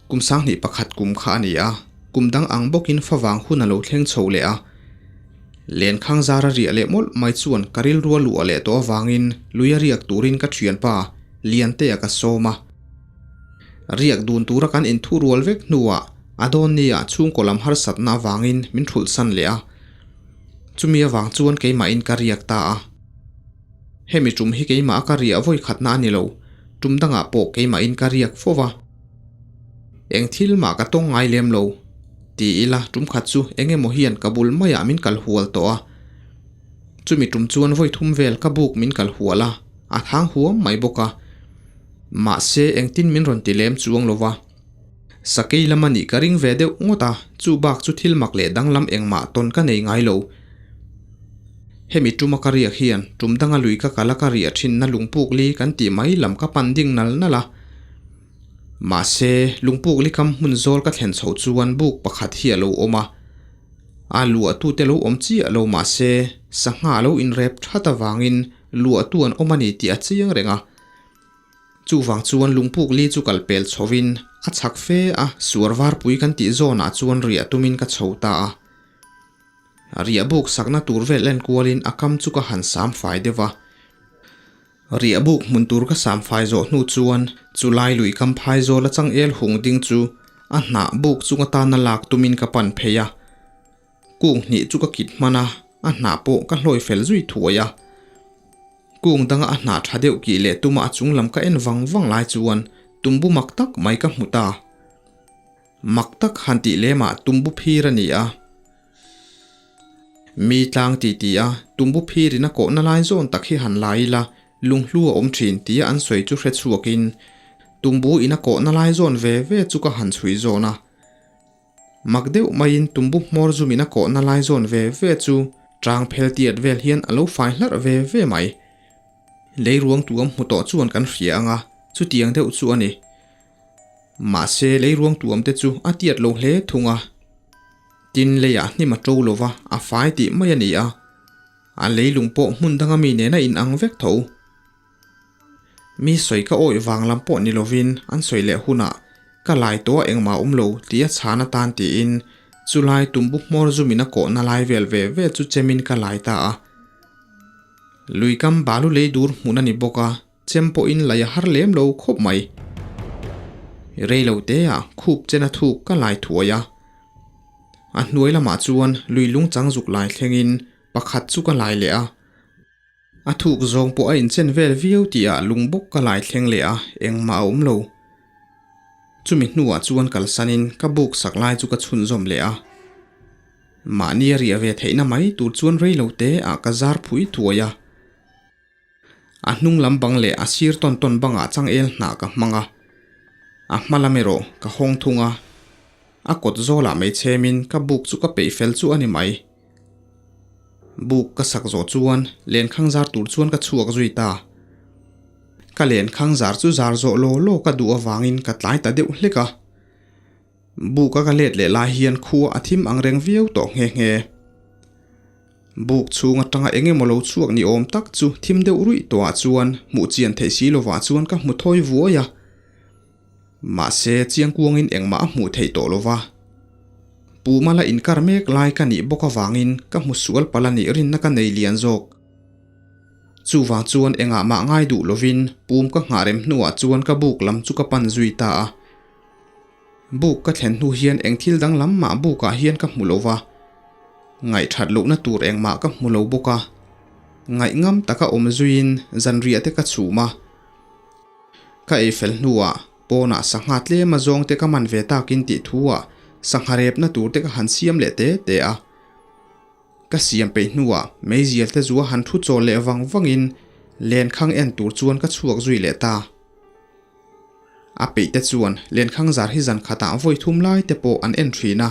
Kum sanghnih pakhat kum kha a ni a, kum dang ang bawkin favang hun a lo thleng chho leh a. Lenkhang zar a riah leh mawlh mai chuan ka rilru a luah leh tawh avangin lui a riak turin ka thianpa Liantea ka sawm a. Riak dun tura kan inthu rual vek hnuah a dawn nia chhungkaw lam harsatna avangin min thulh san leh a. Chumi avang chuan keimahin ka riak ta a. Hemi tum hi keimah ka riah vawi khatna a ni lo, tum dangah pawh keimahin ka riak fo va. Eng thil mah ka tawng ngai lem lo. Ti ila tum khat chu eng emaw hian ka bul maiah min kal hual tawh a. Chumi tum chuan vawi thum vel ka buk min kal hual a, a thang huam mai bawk a. Mahse engtin min rawn ti lem chuang lo va. Sakei lam a nih ka ring ve deuh ngawt a, chu bak chu thil mak leh danglam engmah tawn ka nei ngai lo. Hemi tuma ka riak hian tum danga lui ka kal a ka riah thinna lungpuk li kan tih mai lam ka pan ding nal nal a. Mahse, lungpuk li kam hmun zawl ka thlen chhoh chuan buk pakhat hi a lo awm a. A luahtute lo awm chiah lo mahse, sangha a lo inrep that avangin luahtu an awm a ni tih a chiang reng a. Chuvang chuan lungpuk li chu kal pel chhovin a chhak fe a, suar varpui kan tih zawnah chuan riah tumin ka chho ta a. Riah buk sakna tur vel en kualin a kam chu ka han sam fai deuh va. Riah buk hmun tur ka sam fai zawh hnu chuan chulai lui kam phai zawl a changel hung ding chu a hnah buk chung atana lak tumin ka pan phei a. Kung hnih chu ka kit hman a, a hnah pawh ka hlawi fel zui thuai a. Kung danga a hnah tha deuh kih leh tuma a chung lam ka en vang vang lai chuan tumbu mak tak mai ka hmu ta. Mak tak han tih lemah tumbu phir a ni a. Mi tlang ti ti a, tumbu phirin a kawhna lai zawn tak hi han la ila lunghlu a awm thin tia an sawi chu hre chhuakin tumbu in a kawhna lai zawn ve ve chu ka han chhui zawn a. Mak deuh maiin tumbu hmawr zumin a kawhna lai zawn ve ve chu tang phel tiat vel hian a lo fai hlarh ve ve mai. Lei ruang tuam hmu tawh chuan kan hria ang a, chutiang deuh chu a ni. Mahse lei ruang tuam te chu a tiat lo hle thung a. Tin leiah hnim a to lo va, a fai tih mai a ni a. A leilung pawh hmun danga mi nena inang vek tho. Mi sawi ka awih vang lam pawh ni lovin an sawi leh hunah ka lai tawh a engmah awm lo tih a chhan atan tiin chulai tumbu hmawr zumin a kawhna lai vel ve ve chu chemin ka lai ta a. Luikam balu lei dur hmun a ni bawk a, chem pawhin lai a har lem lo khawp mai. Rei lo teah khup chen a thuk ka lai thuai a. A hnuai lamah chuan lui lungchang zuk lai thlengin pakhat chu ka lai leh a. A thuk zawng pawh a inchen vel viau tihah lung bawk ka lai thleng leh a, engmah a awm lo. Chumi hnuah chuan kalsanin ka buk sak lai chu ka chhunzawm leh a. Mahni a riah ve theihna mai tur chuan rei lo te ah ka zar phui thuai a. A hnung lam bang leh a sir tawn tawn bangah changel hnah ka hmang a. A hma lam erawh ka hawng thung a. A kawt zawlah mai chhemin ka buk chu ka peih fel chu a ni mai. Buk ka sak zawh chuan lenkhang zar tur chuan ka chhuak zui ta. Ka lenkhang zar chu zar zawh law law ka duh avangin ka tlai ta deuh hlek a. Buk a ka let leh lai hian khua a thim ang reng viau tawh nghe nghe. Buk chhung atanga eng emaw lo chhuak ni awm tak chu thim deuh ruih tawhah chuan hmuh chian theih si lovah chuan ka hmu thawi vuai a. Mahse, chiangkuangin engmah a hmuh theih tawh lova. Pu Mala inkar mek lai ka nih bawk avangin ka hmu sual palh a nih rinna ka nei lian zawk. Chuvang chuan engah mah ngai duh lovin pum ka nghah rem hnuah chuan ka buk lam chu ka pan zui ta a. Buk ka thlen hnu hian eng thil danglam mah bukah hian ka hmu lo va. Ngaihthat lohna tur engmah ka hmu lo bawk a. Ngaihngam taka awm zuiin zanriah te ka chhum a. Ka ei fel hnuah pawnah sangha tlem a zawng te ka man ve takin tih thuah sangha repna tur te ka han siam leh te te a. Ka siam peih hnuah meizial te zua han thu chawl leh vang vangin lenkhang en tur chuan ka chhuak zui leh ta. A peih te chuan lenkhang zar hi zan khatah vawi thum lai te pawh an en thin a.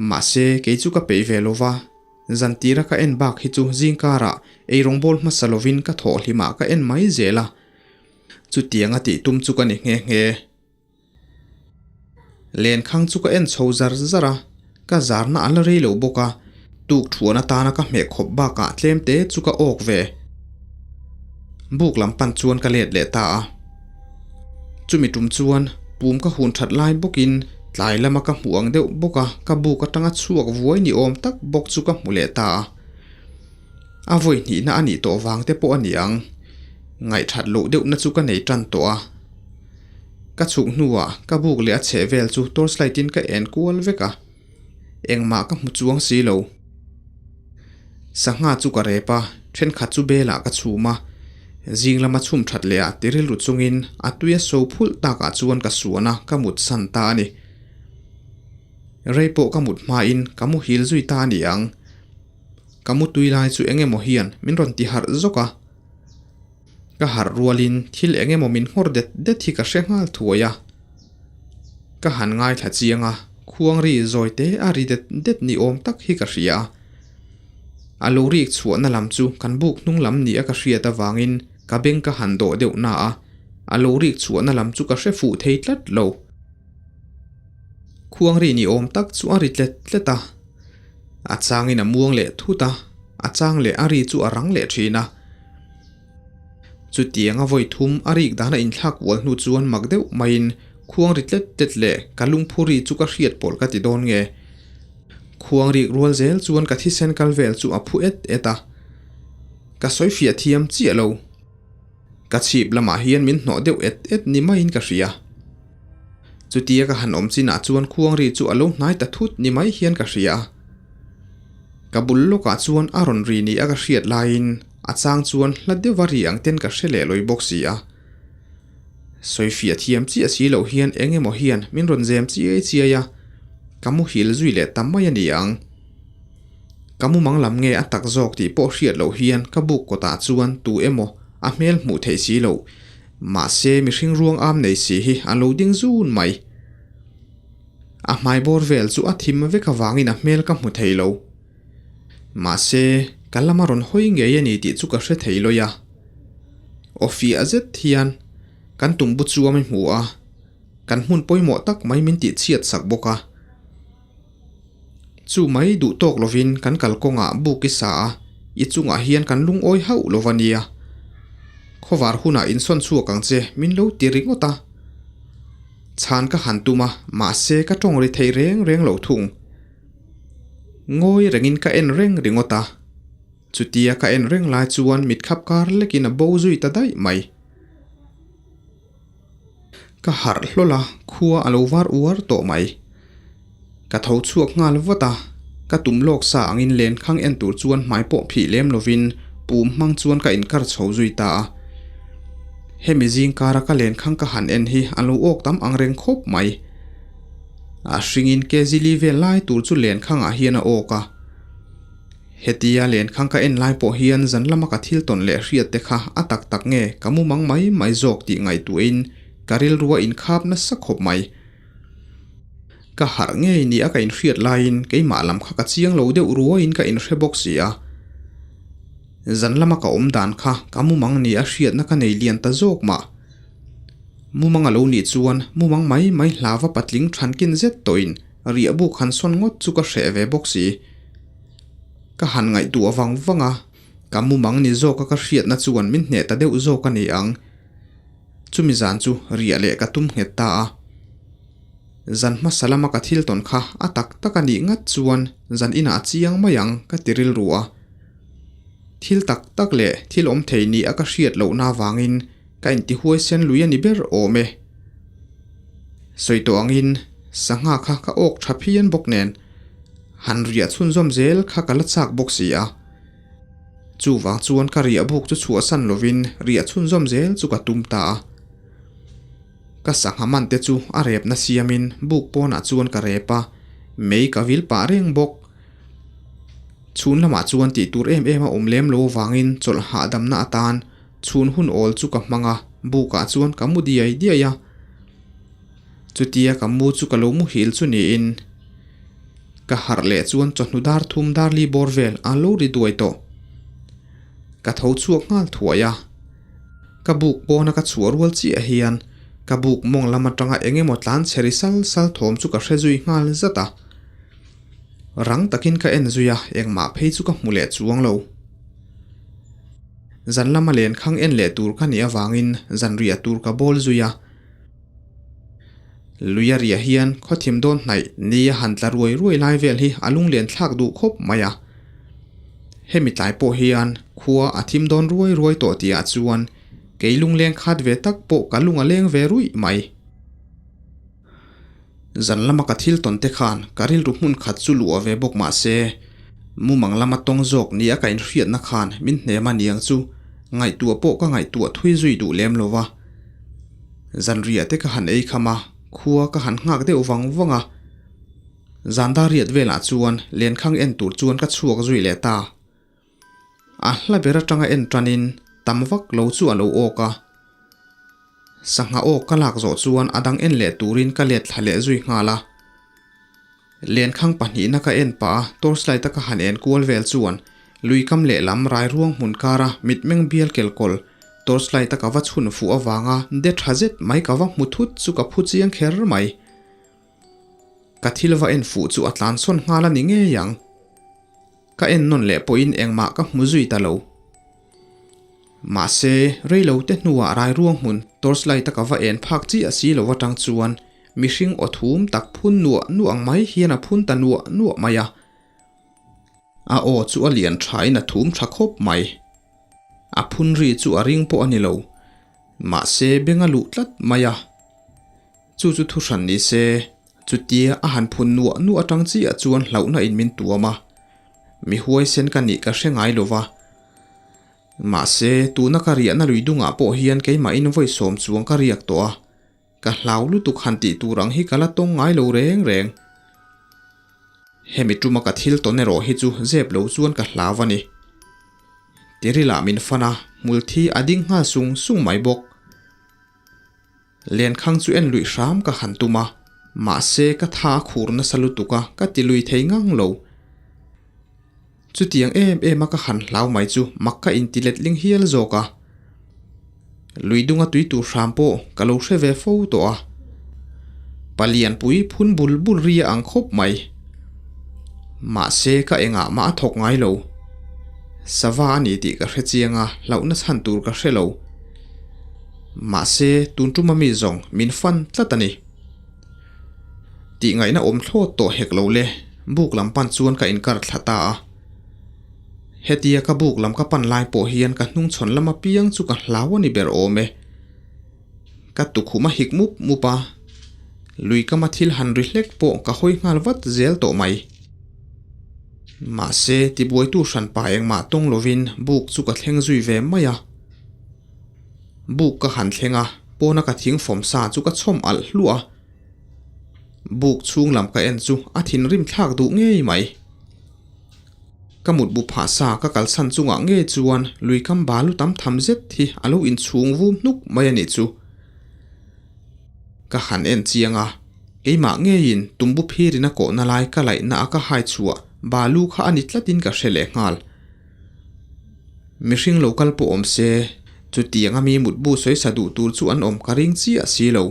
Mahse kei chu ka peih ve lova. Zantira ka en bak hi chu zingkarah eirawngbawl hmasa lovin ka thawh hlimah ka en mai zel a, chutianga tih tum chu ka ni nghe nghe. Lenkhang chu ka en chho zar zar a, ka zarna a la rei lo bawk a, tuk thuan atana ka hmeh khawp bakah tlem te chu ka awk ve. Buk lam pan chuan ka let leh ta a. Chumi tum chuan pum ka hun that lai bawkin tlai lama ka hmuh ang deuh bawk a, ka buk atanga chhuak vuai ni awm tak bawk chu ka hmu leh ta a. A vawi hnihna a nih tawh vang te pawh a ni ang. Ngaihthat loh deuhna chu ka nei tan tawh a. Ka chhuk hnuah ka buk leh a chheh vel chu torchlight in ka en kual vek a. Engmah ka hmu chuang si lo. Sangha chu ka rep a, thenkhat chu belah ka chhum a. Zing lama chhum that leh ah ti rilru chungin a tui a so phulh takah chuan ka suan a, ka mut san ta a ni. Rei pawh ka mut hmain ka muhil zui ta a ni ang. Ka mutui lai chu eng emaw hian min rawn ti harh zawk a. Ka harh rualin thil eng emaw min nghawr det det hi ka hre nghal thuai a. Ka han ngaithla chiang a, khuang ri zawi te a ri det det ni awm tak hi ka hria a. A lo rik chhuahna lam chu kan buk hnung lam ni a ka hriat avangin ka beng ka han dawh deuh na a, a lo rik chhuahna lam chu ka hre fuh thei tlat lo. Khuang ri ni awm tak chu a ri tlet tlet a. A changin a muang leh thut a, a chang leh a ri chu a rang leh thin a. Chutiang a vawi thum a rik dan a inthlak ual hnu chuan mak deuh maiin khuang ri tlet tlet leh ka lungphu ri chu ka hriat pawlh ka ti dawn nge. Khuang rik rual zel chuan ka thisen kal vel chu a phu et et a. Ka sawi fiah thiam chiah lo. Ka chhip lamah hian min hnawh deuh et et ni maiin ka hria. Chutia ka han awm chinah chuan khuang ri chu a lo hnai ta thut ni mai hian ka hria a. Ka bul lawkah chuan a rawn ri ni a ka hriat laiin a chang chuan hla deuha ri ang ten ka hre leh lawi bawk si a. Sawifiah thiam chiah si loh hian eng emaw hian min rawn zem chiai chiai a, ka muhil zui leh ta mai a ni ang. Ka mumang lam nge a tak zawk tih pawh hriat loh hian ka buk kawtah chuan tu emaw a hmel hmuh theih si loh. Mahse mihring ruang am nei si hi a lo ding zun mai. A hmai bawr vel chu a thim vek avangin a hmel ka hmu thei lo. Mahse ka lama rawn hawi ngei a ni tih chu ka hre thei lawih a. Aw fiah zet hian kan tumbu chu a mi hmu a, kan hmun pawimawh tak mai min tih chhiat sak bawk a. Chu mai duh tawk lovin kan kalkawngah buk i sa a, i chungah hian kan lungawi hauh lo va nia. Khawvar hunah insawn chhuak ang che min lo ti ringawt a. Chhan ka han tum a, mahse ka tawng ri thei reng reng lo thung. Ngawi rengin ka en reng ringawt a. Chutia ka en reng lai chuan mitkhap kar lekin a bo zui ta daih mai. Ka harh hlawl a, khua a lo var uar tawh mai. Ka tho chhuak nghal vat a, ka tum lawk sa angin lenkhang en tur chuan hmai pawh phih lem lovin pum hmang chuan ka inkar chho zui ta a. Hemi zingkara ka lenkhang ka han en hi a lo awk tam ang reng khawp mai. A hringin kezili vel lai tur chu lenkhangah hian a awk a. Hetia lenkhang ka en lai pawh hian zan lama ka thil tawn leh hriat te kha a tak tak nge ka mumang mai mai zawk tih ngaihtuahin ka rilru a inkhap nasa khawp mai. Ka harh ngei ni a ka inhriat laiin keimah lam kha ka chiang lo deuh ruaiin ka inhre bawk si a. Zan lama ka awm dan kha ka mumang ni a hriatna ka nei lian ta zawk mah. Mumang a lo nih chuan mumang mai mai hlava patling thankin zet tawhin riah buk han sawn ngawt chu ka hreh ve bawk si. Ka han ngaihtuah vang vang a, ka mumang ni zawka ka hriatna chuan min hneh ta deuh zawk a ni ang. Chumi zan chu riah leh ka tum nghet ta a. Zan hmasa lama ka thil tawn kha a tak tak a nih ngat chuan zan inah a chiang mai ang ka ti rilru a. Thil tak tak leh thil awm thei ni a ka hriat lohna avangin ka intihuai sen lui a ni ber awm e. Sawi tawh angin sangha kha ka awk tha phian bawk nen han riah chhunzawm zel kha ka la chak bawk si a. Chuvang chuan ka riah buk chu chhuahsan lovin riah chhunzawm zel chu ka tum ta a. Ka sangha man te chu a repna siamin buk pawnah chuan ka rep a, mei ka vil pah reng bawk. Chhun lamah chuan tih tur em em a awm lem lo avangin chawlh hahdamna atan chhun hun awl chu ka hmang a, bukah chuan ka mu diai diai a. Chutia ka mu chu ka lo muhil chu niin ka harh leh chuan chawhnu dar thum dar li bawr vel a lo ri duai tawh. Ka tho chhuak nghal thuai a, ka buk pawna ka chhuah rual chiah hian ka buk mawng lam atanga eng emaw tlan chhe ri sal sal thawm chu ka hre zui nghal zat a. Rang takin ka en zui a, engmah phei chu ka hmu leh chuang lo. Zan lama lenkhang en leh tur ka nih avangin zan riah tur ka bawl zui a. Luia riah hian khawthim dawn hnaih ni a han tla ruai ruai lai vel hi a lunglen thlak duh khawp mai a. Hemi tlai pawh hian khua a thim dawn ruai ruai tawh tihah chuan kei lungleng khat ve tak pawh ka lung a leng ve ruih mai. Zan lama ka thil tawn te khan ka rilru hmun khat chu luah ve bawk mah se, mumang lama tawng zawk nia ka inhriatna khan min hnem a niang chu. Ngaihtuah pawh ka ngaihtuah thui zui duh lem lo va. Zanriah te ka han ei kham a, khua ka han nghak deuh vang vang a. Zan dar riat velah chuan lenkhang en tur chuan ka chhuak zui leh ta. A hla ber atanga en tanin tam vak lo chu a lo awk a. Sangha awk ka lak zawh chuan a dang en leh turin ka let thla leh zui nghal a. Lenkhang pahnihna ka en pah a, torchlight a ka han en kual vel chuan lui kam lehlam rai ruang hmun kara mitmeng bial kelkawl torchlight a ka va chhun fuh avanga de tha zet mai ka va hmu thut chu ka phu chiang kher mai. Ka thil va en fuh chu a tlan sawn nghal a ni ngei ang. Ka en nawn leh pawhin engmah ka hmu zui ta lo. Mahse, rei lo te hnuah rai ruang hmun torchlight a ka va en phak chiah si lo atang chuan mihring aw thum tak phun nuah nuah ang mai hian a phun ta nuah nuah mai a. A aw chu a lian thain a thum tha khawp mai. A phun ri chu a ring pawh a ni lo. Mahse, beng a luh tlat mai a. Chu chu thuhran ni se, chutia a han phun nuah nuah atang chiah chuan hlauhna in min tuam a. Mi huaisen ka nih ka hre ngai lo va. Mahse, tuna ka riahna lui dungah pawh hian keimahin vawi sawm chuang ka riak tawh a. Ka hlau lutuk han tih tur ang hi ka la tawng ngai lo reng reng. Hemi tuma ka thil tawn erawh hi chu zep lo chuan ka hlau a ni. Tirila min fan a, hmulthi a ding nghal sung sung mai bawk. Lenkhang chu en luih hram ka han tum a, mahse ka tha a khur nasa lutuk a, ka ti lui thei ngang lo. Chutiang em em a ka han hlau mai chu mak ka inti letling hial zawk a. Lui dunga tui tur hram pawh ka lo hre ve fo tawh a. Palianpui phun bul bul ri a ang khawp mai. Mahse ka engah mah a thawk ngai lo. Sava a ni tih ka hre chiang a, hlauhna chhan tur ka hre lo. Mahse, tun tuma mi zawng min fan tlat a ni. Tih ngaihna awm thlawt tawh hek lo le, buk lam pan chuan ka inkar thla ta a. Hetia ka buk lam ka pan lai pawh hian ka hnungchhawn lam apiang chu ka hlau a ni ber awm e. Ka tukhum a hik mup mup a, lui kama thil han ri hlek pawh ka hawi nghal vat zel tawh mai. Mahse, tibuaitu hranpa engmah tawng lovin buk chu ka thleng zui ve mai a. Buk ka han thleng a, pawna ka thing fawm sa chu ka chhawm alh hluah a. Buk chhung lam ka en chu a thinrim thlak duh ngei mai. Ka mutbu phah sa ka kalsan chungah ngei chuan lui kam balu tam tham zet hi a lo inchhung vum hnuk mai a nih chu. Ka han en chiang a, keimah ngeiin tumbu phirin a kawhna lai ka laihna a ka hai chhuah balu kha a ni tlatin ka hre leh nghal. Mihring lo kal pawh awm se, chutianga mi mutbu sawi sa duh tur chu an awm ka ring chiah si lo.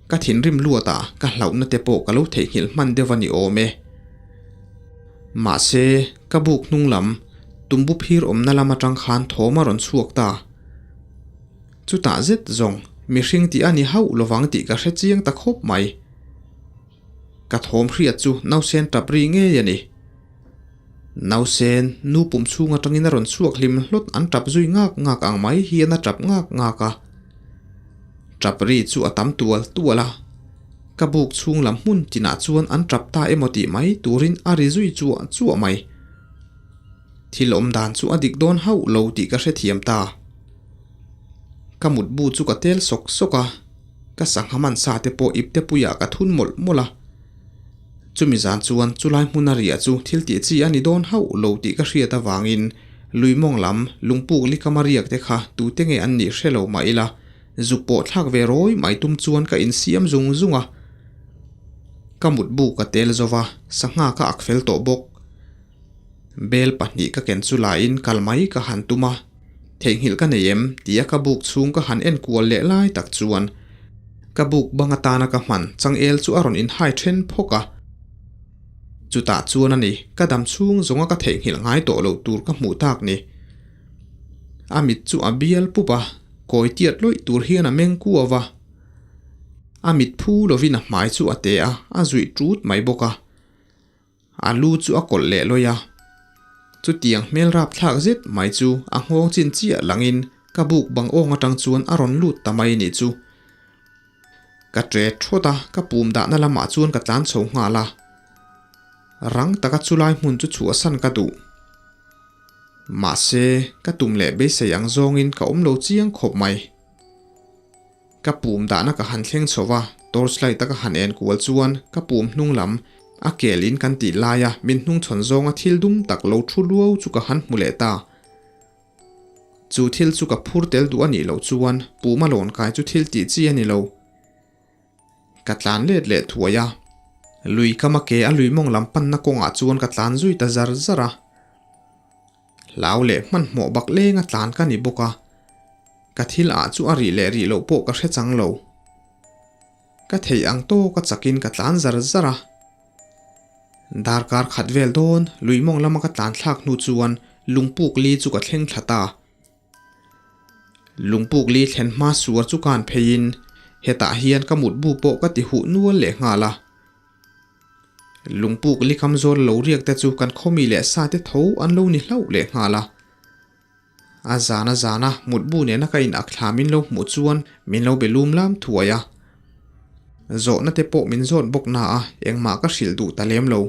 Ka thinrim luat a, ka hlauhna te pawh ka lo theihnghilh hman deuh a ni awm e. Mahse, ka buk hnung lam, tumbu phir awmna lam atang khan thawm a rawn chhuak ta. Chutah zet zawng, mihring tih a ni hauh lovang tih ka hre chiang ta khawp mai. Ka thawm hriat chu nausen tap ri ngei a ni. Nausen, nu pum chhung atangin a rawn chhuak hlim hlawt an tap zui ngak ngak ang mai hian a tap ngak ngak a. Tap ri chu a tam tual tual a. Ka buk chhung lam hmun tinah chuan an tap ta emaw tih mai turin a ri zui chuah chuah mai. Thil awm dan chu a dik dawn hauh lo tih ka hrethiam ta. Ka mutbu chu ka tel sawk sawk a. Ka sangha man sa te pawh ip te puiah ka thun mawlh mawlh a. Chumi zan chuan chulai hmuna riah chu thil tih chi a ni dawn hauh lo tih ka hriat avangin lui mawng lam lungpuk likama riak te kha tute nge an nih hre lo mah ila zuk pawh thlak ve rawi mai tum chuan ka insiam zung zung a. Ka mutbu ka tel zo va, sangha ka ak fel tawh bawk. Bel pahnih ka ken chu laiin kal mai ka han tum a, theihnghilh ka nei em tia ka buk chhung ka han en kual leh lai tak chuan ka buk bang atana ka hman changel chu a rawn inhai then phawk a. Chutah chuan a ni, ka dam chhung zawnga ka theihnghilh ngai tawh loh tur ka hmuh tak ni. A mit chu a bial pup a, kawi tiat lawih tur hian a meng kuau va. A mit phu lovin a hmai chu a te a, a zuih ṭut mai bawk a. A lu chu a kawlh leh lawih a. Chutiang hmel rapthlak zet mai chu a nghawng chin chiah langin ka buk bang awng atang chuan a rawn lut ta mai nih chu. Ka tre thawt a, ka pum dahna lamah chuan ka tlan chho nghal a. Rang taka chulai hmun chu chhuahsan ka duh. Mahse, ka tum leh beisei ang zawngin ka awm lo chiang khawp mai. Ka pum dahna ka han thleng chho va, torchlight a ka han en kual chuan ka pum hnung lam a kel in kan tih laia min hnungchhawn zawnga thil dum tak lo thu luau chu ka han hmu leh ta. Chu thil chu ka phur tel duh a nih loh chuan puma lawn kai chu thil tih chi a ni lo. Ka tlan let leh thuai a, lui kama ke a lui mawng lam panna kawngah chuan ka tlan zui ta zar zar a. Hlau leh hmanhmawh bak lenga tlan ka ni bawk a, ka thil ah chu a rih leh rih loh pawh ka hre chang lo. Ka theih ang tawka chakin ka tlan zar zar a. Darkar khat vel dawn lui mawng lama ka tlan thlak hnu chuan lungpuk li chu ka thleng thla ta. Lungpuk li thlen hma suar chu kan pheiin hetah hian ka mutbu pawh ka ti huh nual leh nghal a. Lungpuk li kam zawl lo riak te chu kan khawmi leh sa te tho an lo ni hlauh leh nghal a. A zan a zan a mutbu nena ka in ak thla min lo hmuh chuan min lo be lum lam thuai a. Zawhna te pawh min zawt bawk na a engmah ka hrilh duh ta lem lo.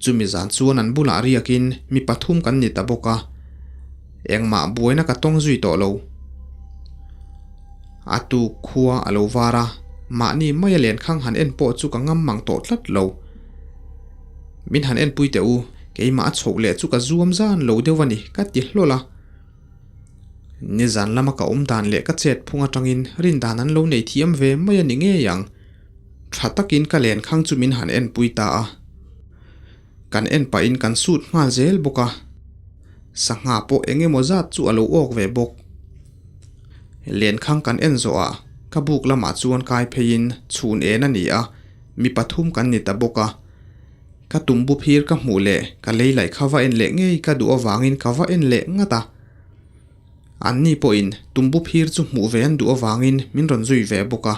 Chumi zan chuan an bulah riakin mi pathum kan ni ta bawk a, engmah buaina ka tawng zui tawh lo. A tuk khua a lo var a, mahni maia lenkhang han en pawh chu ka ngam mang tawh tlat lo. Min han enpui teh u, keimah a chhoh leh chu ka zuam zan lo deuh a ni, ka ti hlawl a. Nizan lama ka awm dan leh ka chet phung atangin rindan an lo nei thiam ve mai a ni ngei ang. Tha takin ka lenkhang chu min han enpui ta a. Kan en pahin kan sut nghal zel bawk a. Sangha pawh eng emaw zat chu a lo awk ve bawk. Lenkhang kan en zawh ah ka buk lamah chuan kai pheiin chhun en a ni a, mi pathum kan ni ta bawk a. Ka tumbu phir ka hmuh leh ka lei laih kha va en leh ngei ka duh avangin ka va en leh ngat a. Anni pawhin tumbu phir chu hmuh ve an duh avangin min rawn zui ve bawk a.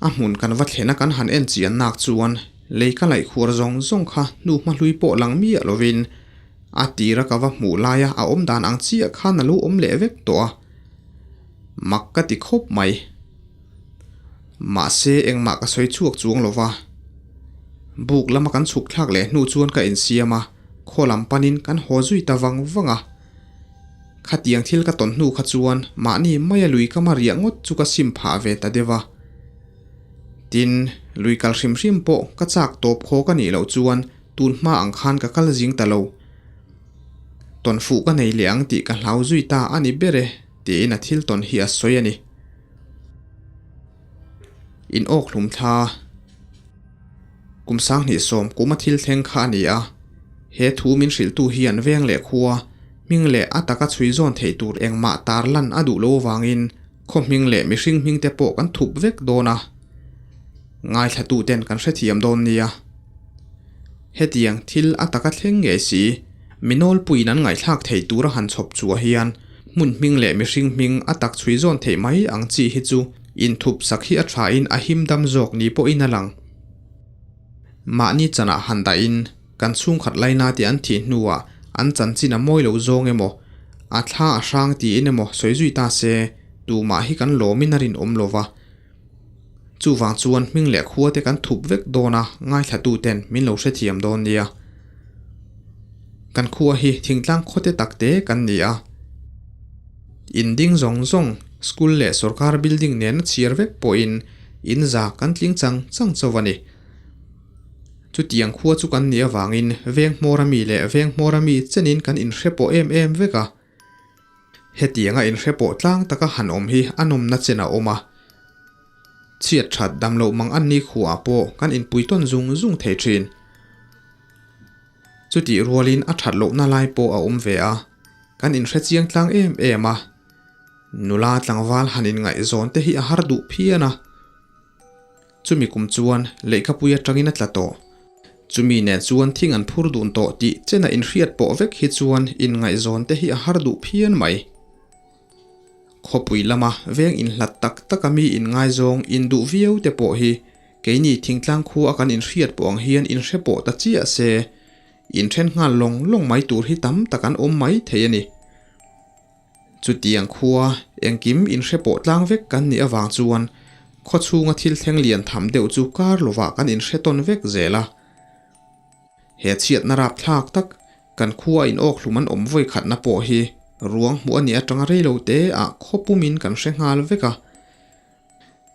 A hmun kan va thlena kan han en chian nak chuan lei ka laih khuar zawng zawng kha hnu hma hlui pawh lang miah lovin a tira ka va hmuh laia a awm dan ang chiah khan a lo awm leh vek tawh a. Mak ka ti khawp mai. Mahse engmah ka sawi chhuak chuang lo va. Buk lama kan chhuk thlak leh hnu chuan ka insiam a, khaw lam panin kan haw zui ta vang vang a. Khatiang thil ka tawn hnu kha chuan mahni maia lui ka ma riah ngawt chu ka sim phah ve ta deuh a. Tin, lui kal hrim hrim pawh ka chak tawp khaw ka nih loh chuan tun hma ang khan ka kal zing ta lo. Tawn fuh ka nei leh ang tih ka hlau zui ta a ni ber e, tiin a thil tawn hi a sawi a ni. In awk hlum thla. Kum 2010 kuma thil thleng kha a ni a, he thu min hrilhtu hian veng leh khua, hming leh a taka chhui zawn theih tur engmah tar lan a duh lo avangin khaw hming leh mihring hming te pawh kan thup vek dawn a, ngaithlatu ten kan hrethiam dawn nia. Hetiang thil a taka thleng ngei si, mi nawlpuiin an ngaihthlak theih tura han chhawp chhuah hian hmun hming leh mihring hming a tak chhui zawn theih mai ang chi hi chu inthup sak hi a thain a him dam zawk ni pawhin a lang. Mahni chanah han dahin kan chhungkhat laina te an thih hnuah an chanchin a mawi lo zawng emaw, a thla a hrang tiin emaw sawi zui ta se, tumah hi kan lawmin a rinawm lo va. Chuvang chuan hming leh khua te kan thup vek dawn a, ngaithlatu ten min lo hrethiam dawn nia. Kan khua hi thingtlang khawte tak te kan ni a. In ding zawng zawng, school leh sorkar building nena chhiar vek pawhin in za kan tling chang chang chauh a ni. Chutiang khua chu kan nih avangin veng hmawra mi leh veng hmawra mi chenin kan inhre pawh em em vek a. Hetianga inhre pawh tlang taka han awm hi a nawmna chen a awm a. Chhiat that dam loh mang an ni khuaah pawh kan inpui tawn zung zung thei thin. Chutih rualin a that lohna lai pawh a awm ve a, kan inhre chiang tlang em em a. Nula tlangval han inngaihzawn te hi a har duh phian a. Chumi kum chuan lehkhapui atangin a tla tawh. Chumi nen chuan thing an phur dun tawh tih chena inhriat pawh vek hi chuan inngaihzawn te hi a har duh phian mai. Khawpui lama veng inhlat tak taka mi inngaizawng induh viau te pawh hi keini thingtlang khua kan inhriat pawh ang hian inhre pawh ta chiah se, inthen nghal lawng lawng mai tur hi tam tak an awm mai thei a ni. Chutiang khua engkim inhre pawh tlang vek kan nih avang chuan khaw chhunga thil thleng lian tham deuh chu kar lovah kan inhre tawn vek zel a. He chhiatna rapthlak tak. Kan khua in awk hlum an awm vawi khatna pawh hi ruang hmuh a nih atanga rei lo te ah khaw pumin kan hre nghal vek a.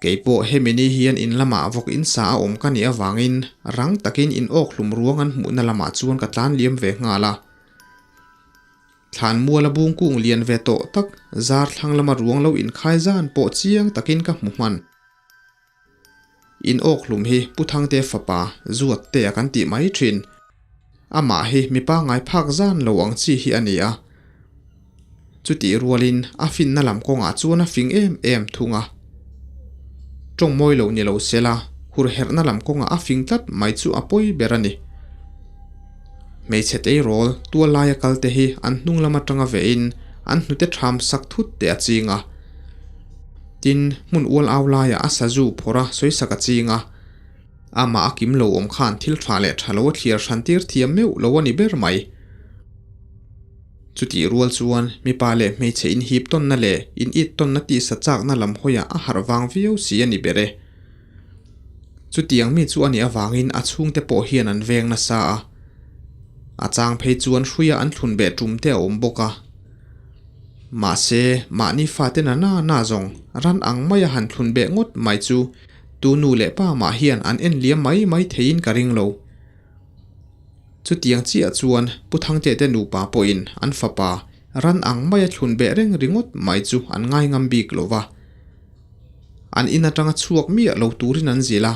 Kei pawh hemi ni hian in lamah vawk in sa a awm ka nih avangin rang takin in awk hlum ruang an hmuhna lamah chuan ka tlan liam ve nghal a. Thlan muala bung kung lian ve tawh tak zar thlang lama ruang lo inkhai zan pawh chiang takin ka hmu hman. In awk hlum hi Pu Thangte fapa Zuat te a kan tih mai thin. Amah hi mipa ngai phak zan lo ang chi hi a ni a. Chutih rualin a finna lam kawngah chuan a fing em em thung a. Tawng mawi lo ni lo sela hurherhna lam kawngah a fing tlat mai chu a pawi ber a ni. Hmeichhe teirawl tual laia kal te hi an hnung lam atanga vehin an hnute tham sak thut te a ching a. Tin, hmun ual au laiah a sazu phawrh a sawisak a ching a. Amah a kim lo awm khan thil tha leh tha lo a thliar hran tir thiam meuh lo a ni ber mai. Chutih rual chuan mipa leh hmeichhe inhip tawnna leh init tawnna tisa chakna lam hawiah a harh vang viau si a ni ber e. Chutiang mi chu a nih avangin a chhungte pawh hian an veng nasa a. A chang phei chuan hruia an thlun beh tum te a awm bawk a. Mahse, mahni fate na na na zawng ran ang maia han thlun beh ngawt mai chu tu nu leh pa mah hian an en liam mai mai theiin ka ring lo. Chutiang chiah chuan Pu Thangte te nupa pawhin an fapa ran ang maia thlun beh reng ringawt mai chu an ngai ngam bik lo va. An in atanga chhuak miah lo turin an zilh a.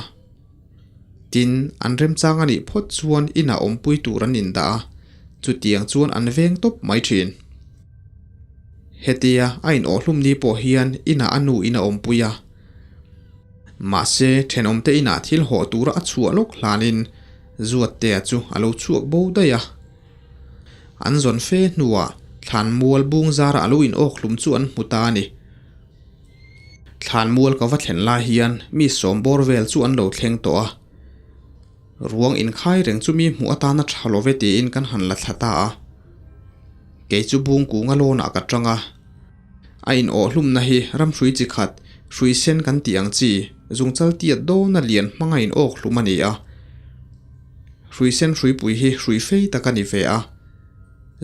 Tin, an remchang a nih phawt chuan inah awmpui tur an indah a, chutiang chuan an veng tawp mai thin. Hetia a inawhhlum ni pawh hian inah a nu in a awmpui a. Mahse, thenawmte inah thil hawh tura a chhuah lawk hlanin Zuattea chu a lo chhuak bo daih a. An zawn fe hnuah thlanmual bung zara a lo inawkhlum chu an hmu ta a ni. Thlanmual ka va thlen lai hian mi sawm bawr vel chu an lo thleng tawh a. Ruang inkhai reng chu mi hmuh atana tha lo ve tiin kan han la thla ta a. Kei chu bung kunga lawnah ka tang a. A inawh hlumna hi ramhrui chi khat, hrui sen kan tih ang chi, zungchal tiat dawna lian hmanga inawk hlum a ni a. Hrui sen hruipui hi hrui fei tak a ni ve a.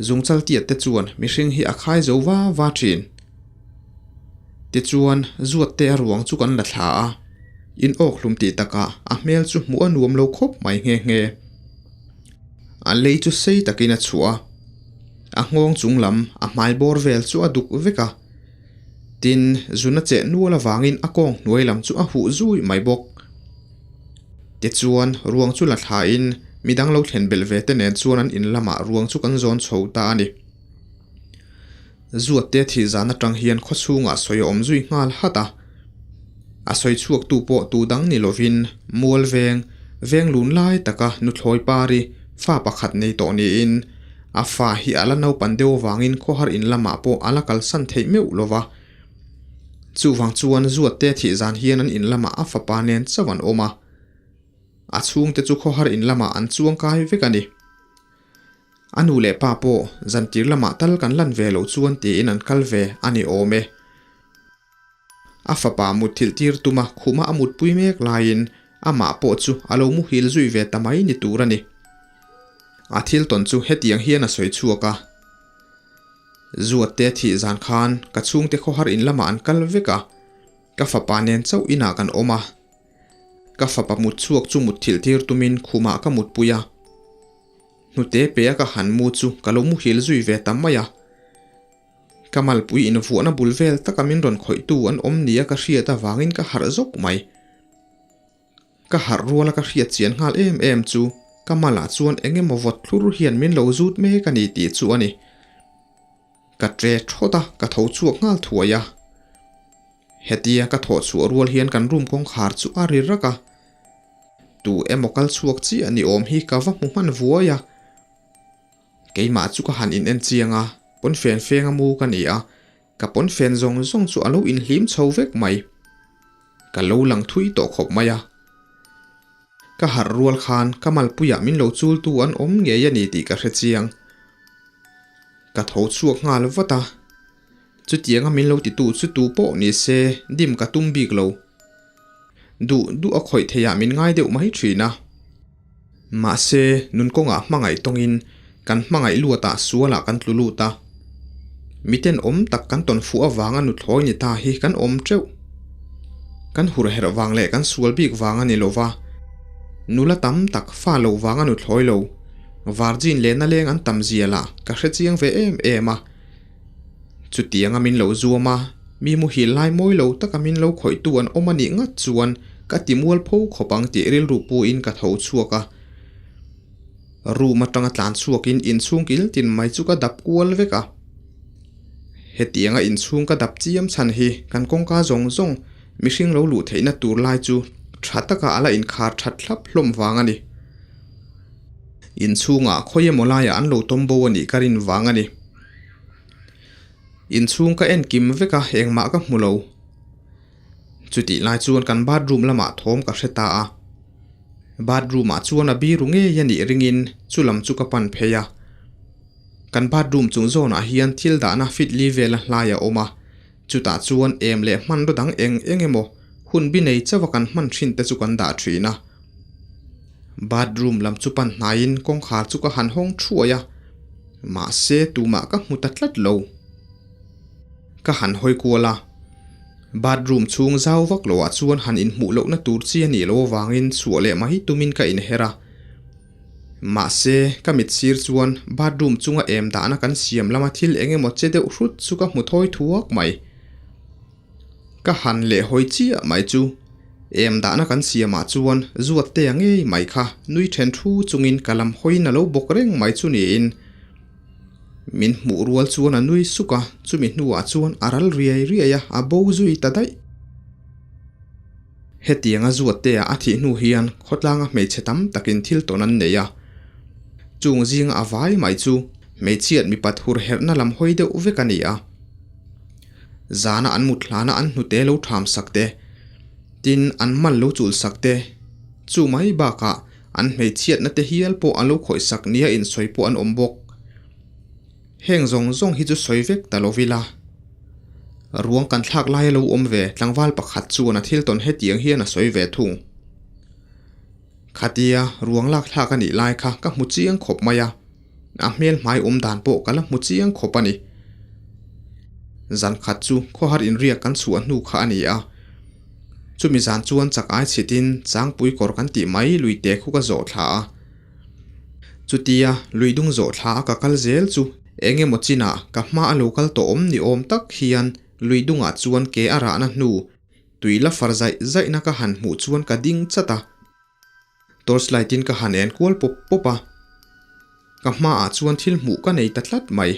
Zungchal tiat te chuan mihring hi a khai zo va va thin. Tichuan, Zuatte a ruang chu kan la thla a, in awk hlum tih takah a hmel chu hmuh a nuam lo khawp mai nghe nghe. A lei chu sei takin a chhuah a, a nghawng chung lam a hmai bawr vel chu a duk vek a. Tin, zuna cheh nual avangin a kawng hnuai lam chu a huh zui mai bawk. Tichuan, ruang chu la thlain midang lo thlen belh ve te nen chuan an in lamah ruang chu kan zawn chho ta a ni. Zuatte thih zan atang hian khawchhungah sawi a awm zui nghal hat a. A sawi chhuaktu pawh tu dang ni lovin Mual veng, veng lun lai taka nuthlawi pari fa pakhat nei tawh niin a fa hi a la naupan deuh avangin khawhar in lamah pawh a la kalsan theih meuh lo va. Chuvang chuan Zuatte thih zan hian an in lamah a fapa nen chauh an awm a. A chhungte chu khawhar in lamah an chuang kai vek a ni. A nu leh pa pawh zantir lamah tal kan lan ve loh chuan tiin an kal ve a ni awm e. A fapa mutthilh tir tuma khuma a mutpui mek laiin amah pawh chu a lo muhil zui ve ta mai ni tur a ni. A thil tawn chu hetiang hian a sawi chhuak a, Zuatte thih zan khan ka chhungte khawhar in lamah an kal vek a, ka fapa nen chauh inah kan awm a. Ka fapa mut chhuak chu mutthilh tir tumin khumah ka mutpui a. Hnute pe a ka han mu chu ka lo muhil zui ve ta mai a. Ka malpui invuahna bul vel taka min rawn khawihtu an awm nia ka hriat avangin ka harh zawk mai. Ka harh ruala ka hriat chian nghal em em chu ka malah chuan eng emaw vawt thlur hian min lo zut mek a ni tih chu a ni. Ka tre thawt a, ka tho chhuak nghal thuai a. Hetia ka thawh chhuah rual hian kan room kawngkhar chu a ri rak a. Tu emaw kal chhuak chiah ni awm hi ka va hmu hman vuai a. Keimah chu ka han in en chiang a, pawnfen feng a mu ka ni a, ka pawnfen zawng zawng chu a lo inhlim chho vek mai. Ka lo lang thui tawh khawp mai a. Ka harh rual khan ka malpuiah min lo chultu an awm ngei a ni tih ka hre chiang. Ka tho chhuak nghal vat a. Chutianga min lo titu chu tu pawh ni se dim ka tum bik lo. Duh duh a khawih theiah min ngai deuh mai thin a. Mahse, nun kawngah hmangaih tawngin Kan hmangaih luatah sualah kan tlu lut a. Miten awm tak kan tawn fuh avanga nuthlawi ni ta hi kan awm teuh. Kan hur herh vang leh kan sual bik vang a ni lo va. Nula tam tak fa lo vanga nuthlawi lo, virgin leh naleng an tam zia lah ka hre chiang ve em em a. Chutianga min lo zuam a, mi muhil lai mawi lo taka min lo khawihtu an awm a nih ngat chuan ka ti mualpho khawp ang tih rilru puin ka tho chhuak a. Room atanga tlan chhuakin inchhung kil tin mai chu ka dap kual vek a. Hetianga inchhung ka dap chiam chhan hi kan kawngka zawng zawng mihring lo luh theihna tur lai chu tha taka a la inkhar that thlap hlawm vang a ni. Inchhungah khawi emaw laiah an lo tawm bo a nih ka rin vang a ni. Inchhung ka en kim vek a, engmah ka hmu lo. Chutih lai chuan kan bathroom lamah thawm ka hre ta a. Bathroom ah chuan a biru ngei a nih ringin chu lam chu ka pan phei a. Kan bathroom chung zawnah hian thil dahna fit li vela hlai a awm a, chutah chuan em leh hmanraw dang eng eng emaw hun bi nei chauha kan hman thin te chu kan dah thin a. Bathroom lam chu pan hnaiin kawngkhar chu ka han hawng thuai a, mahse tumah ka hmu ta tlat lo. Ka han hawi kual a, bathroom chhung zau vak loh ah chuan han inhmuh lohna tur chi a nih loh avangin chhuah leh mai tumin ka inher a. Mahse, ka mit sir chuan bathroom chunga em dahna kan siam lama thil eng emaw che deuh hrut chu ka hmu thawi thuak mai. Ka han leh hawi chiah mai chu em dahna kan siamah chuan Zuattea ngei mai kha nui then thu chungin ka lam hawiin a lo bawk reng mai chu niin. Min hmuh rual chuan a nui suk a, chumi hnuah chuan a ral riai riai a, a bo zui ta daih. Hetianga Zuattea a thih hnu hian khawtlanga hmeichhe tam takin thil tawn an nei a. Chung zinga a vai mai chu hmeichhiat mipat hur herhna lam hawi deuh vek a ni a. Zana an mut hlana an hnute lo tham sak te, tin an mal lo chul sak te, chu mai bakah an hmeichhiatna te hial pawh a lo khawih sak nia insawi pawh an awm bawk. Heng zawng zawng hi chu sawi vek ta lo ila. Ruang kan thlak laia lo awm ve tlangval pakhat chuan a thil tawn hetiang hian a sawi ve thung. Khatia ruang lak thlak a nih lai kha ka hmu chiang khawp mai a. A hmel hmai awm dan pawh ka la hmu chiang khawp a ni. Zan khat chu khawhar inriak kan chhuah hnu kha a ni a. Chumi zan chuan chak ai chhitin Changpui kawr kan tih mai lui te khu ka zawh thla a. Chutia lui dung zawh thla a ka kal zel chu eng emaw chinah ka hma a lo kal tawh awm ni awm tak hian lui dungah chuan ke a rahna hnu tui la far zaih zaihna ka han hmuh chuan ka ding chat a. Torch light in ka han en kual pawp pawp a, ka hmaah chuan thil hmuh ka nei ta tlat mai.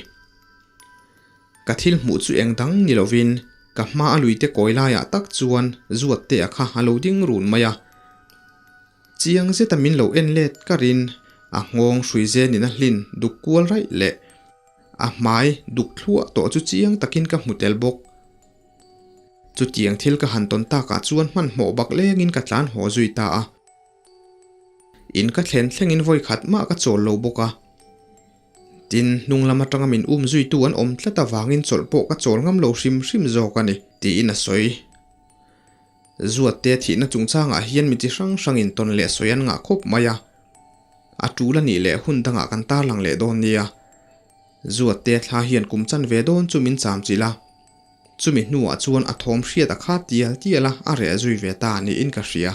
Ka thil hmuh chu eng dang ni lovin ka hma a luite kawi laiah tak chuan Zuattea kha a lo ding run mai a. Chiang zeta min lo en let karin a nghawng hrui zenin a hlin duk kual raih leh a hmai duk thluah tawh chu chiang takin ka hmu tel bawk. Chutiang thil ka han tawn takah chuan hmanhmawh bak lengin ka tlan haw zui ta a. In ka thlen thlengin vawi khat mah ka chawl lo bawk a. Tin, hnung lam atanga min um zuitu an awm tlat avangin chawlh pawh ka chawl ngam lo hrim hrim zawk a ni, tiin a sawi. Zuatte thihna chungchangah hian mi chi hrang hrangin tawn leh sawi an ngah khawp mai a. A tul a nih leh hun dangah kan tarlang leh dawn nia. Zuatte thla hian kum chan ve dawn chu min cham chilh a. Chumi hnuah chuan a thawm hriat a kha tial tial a, a reh zui ve ta niin ka hria.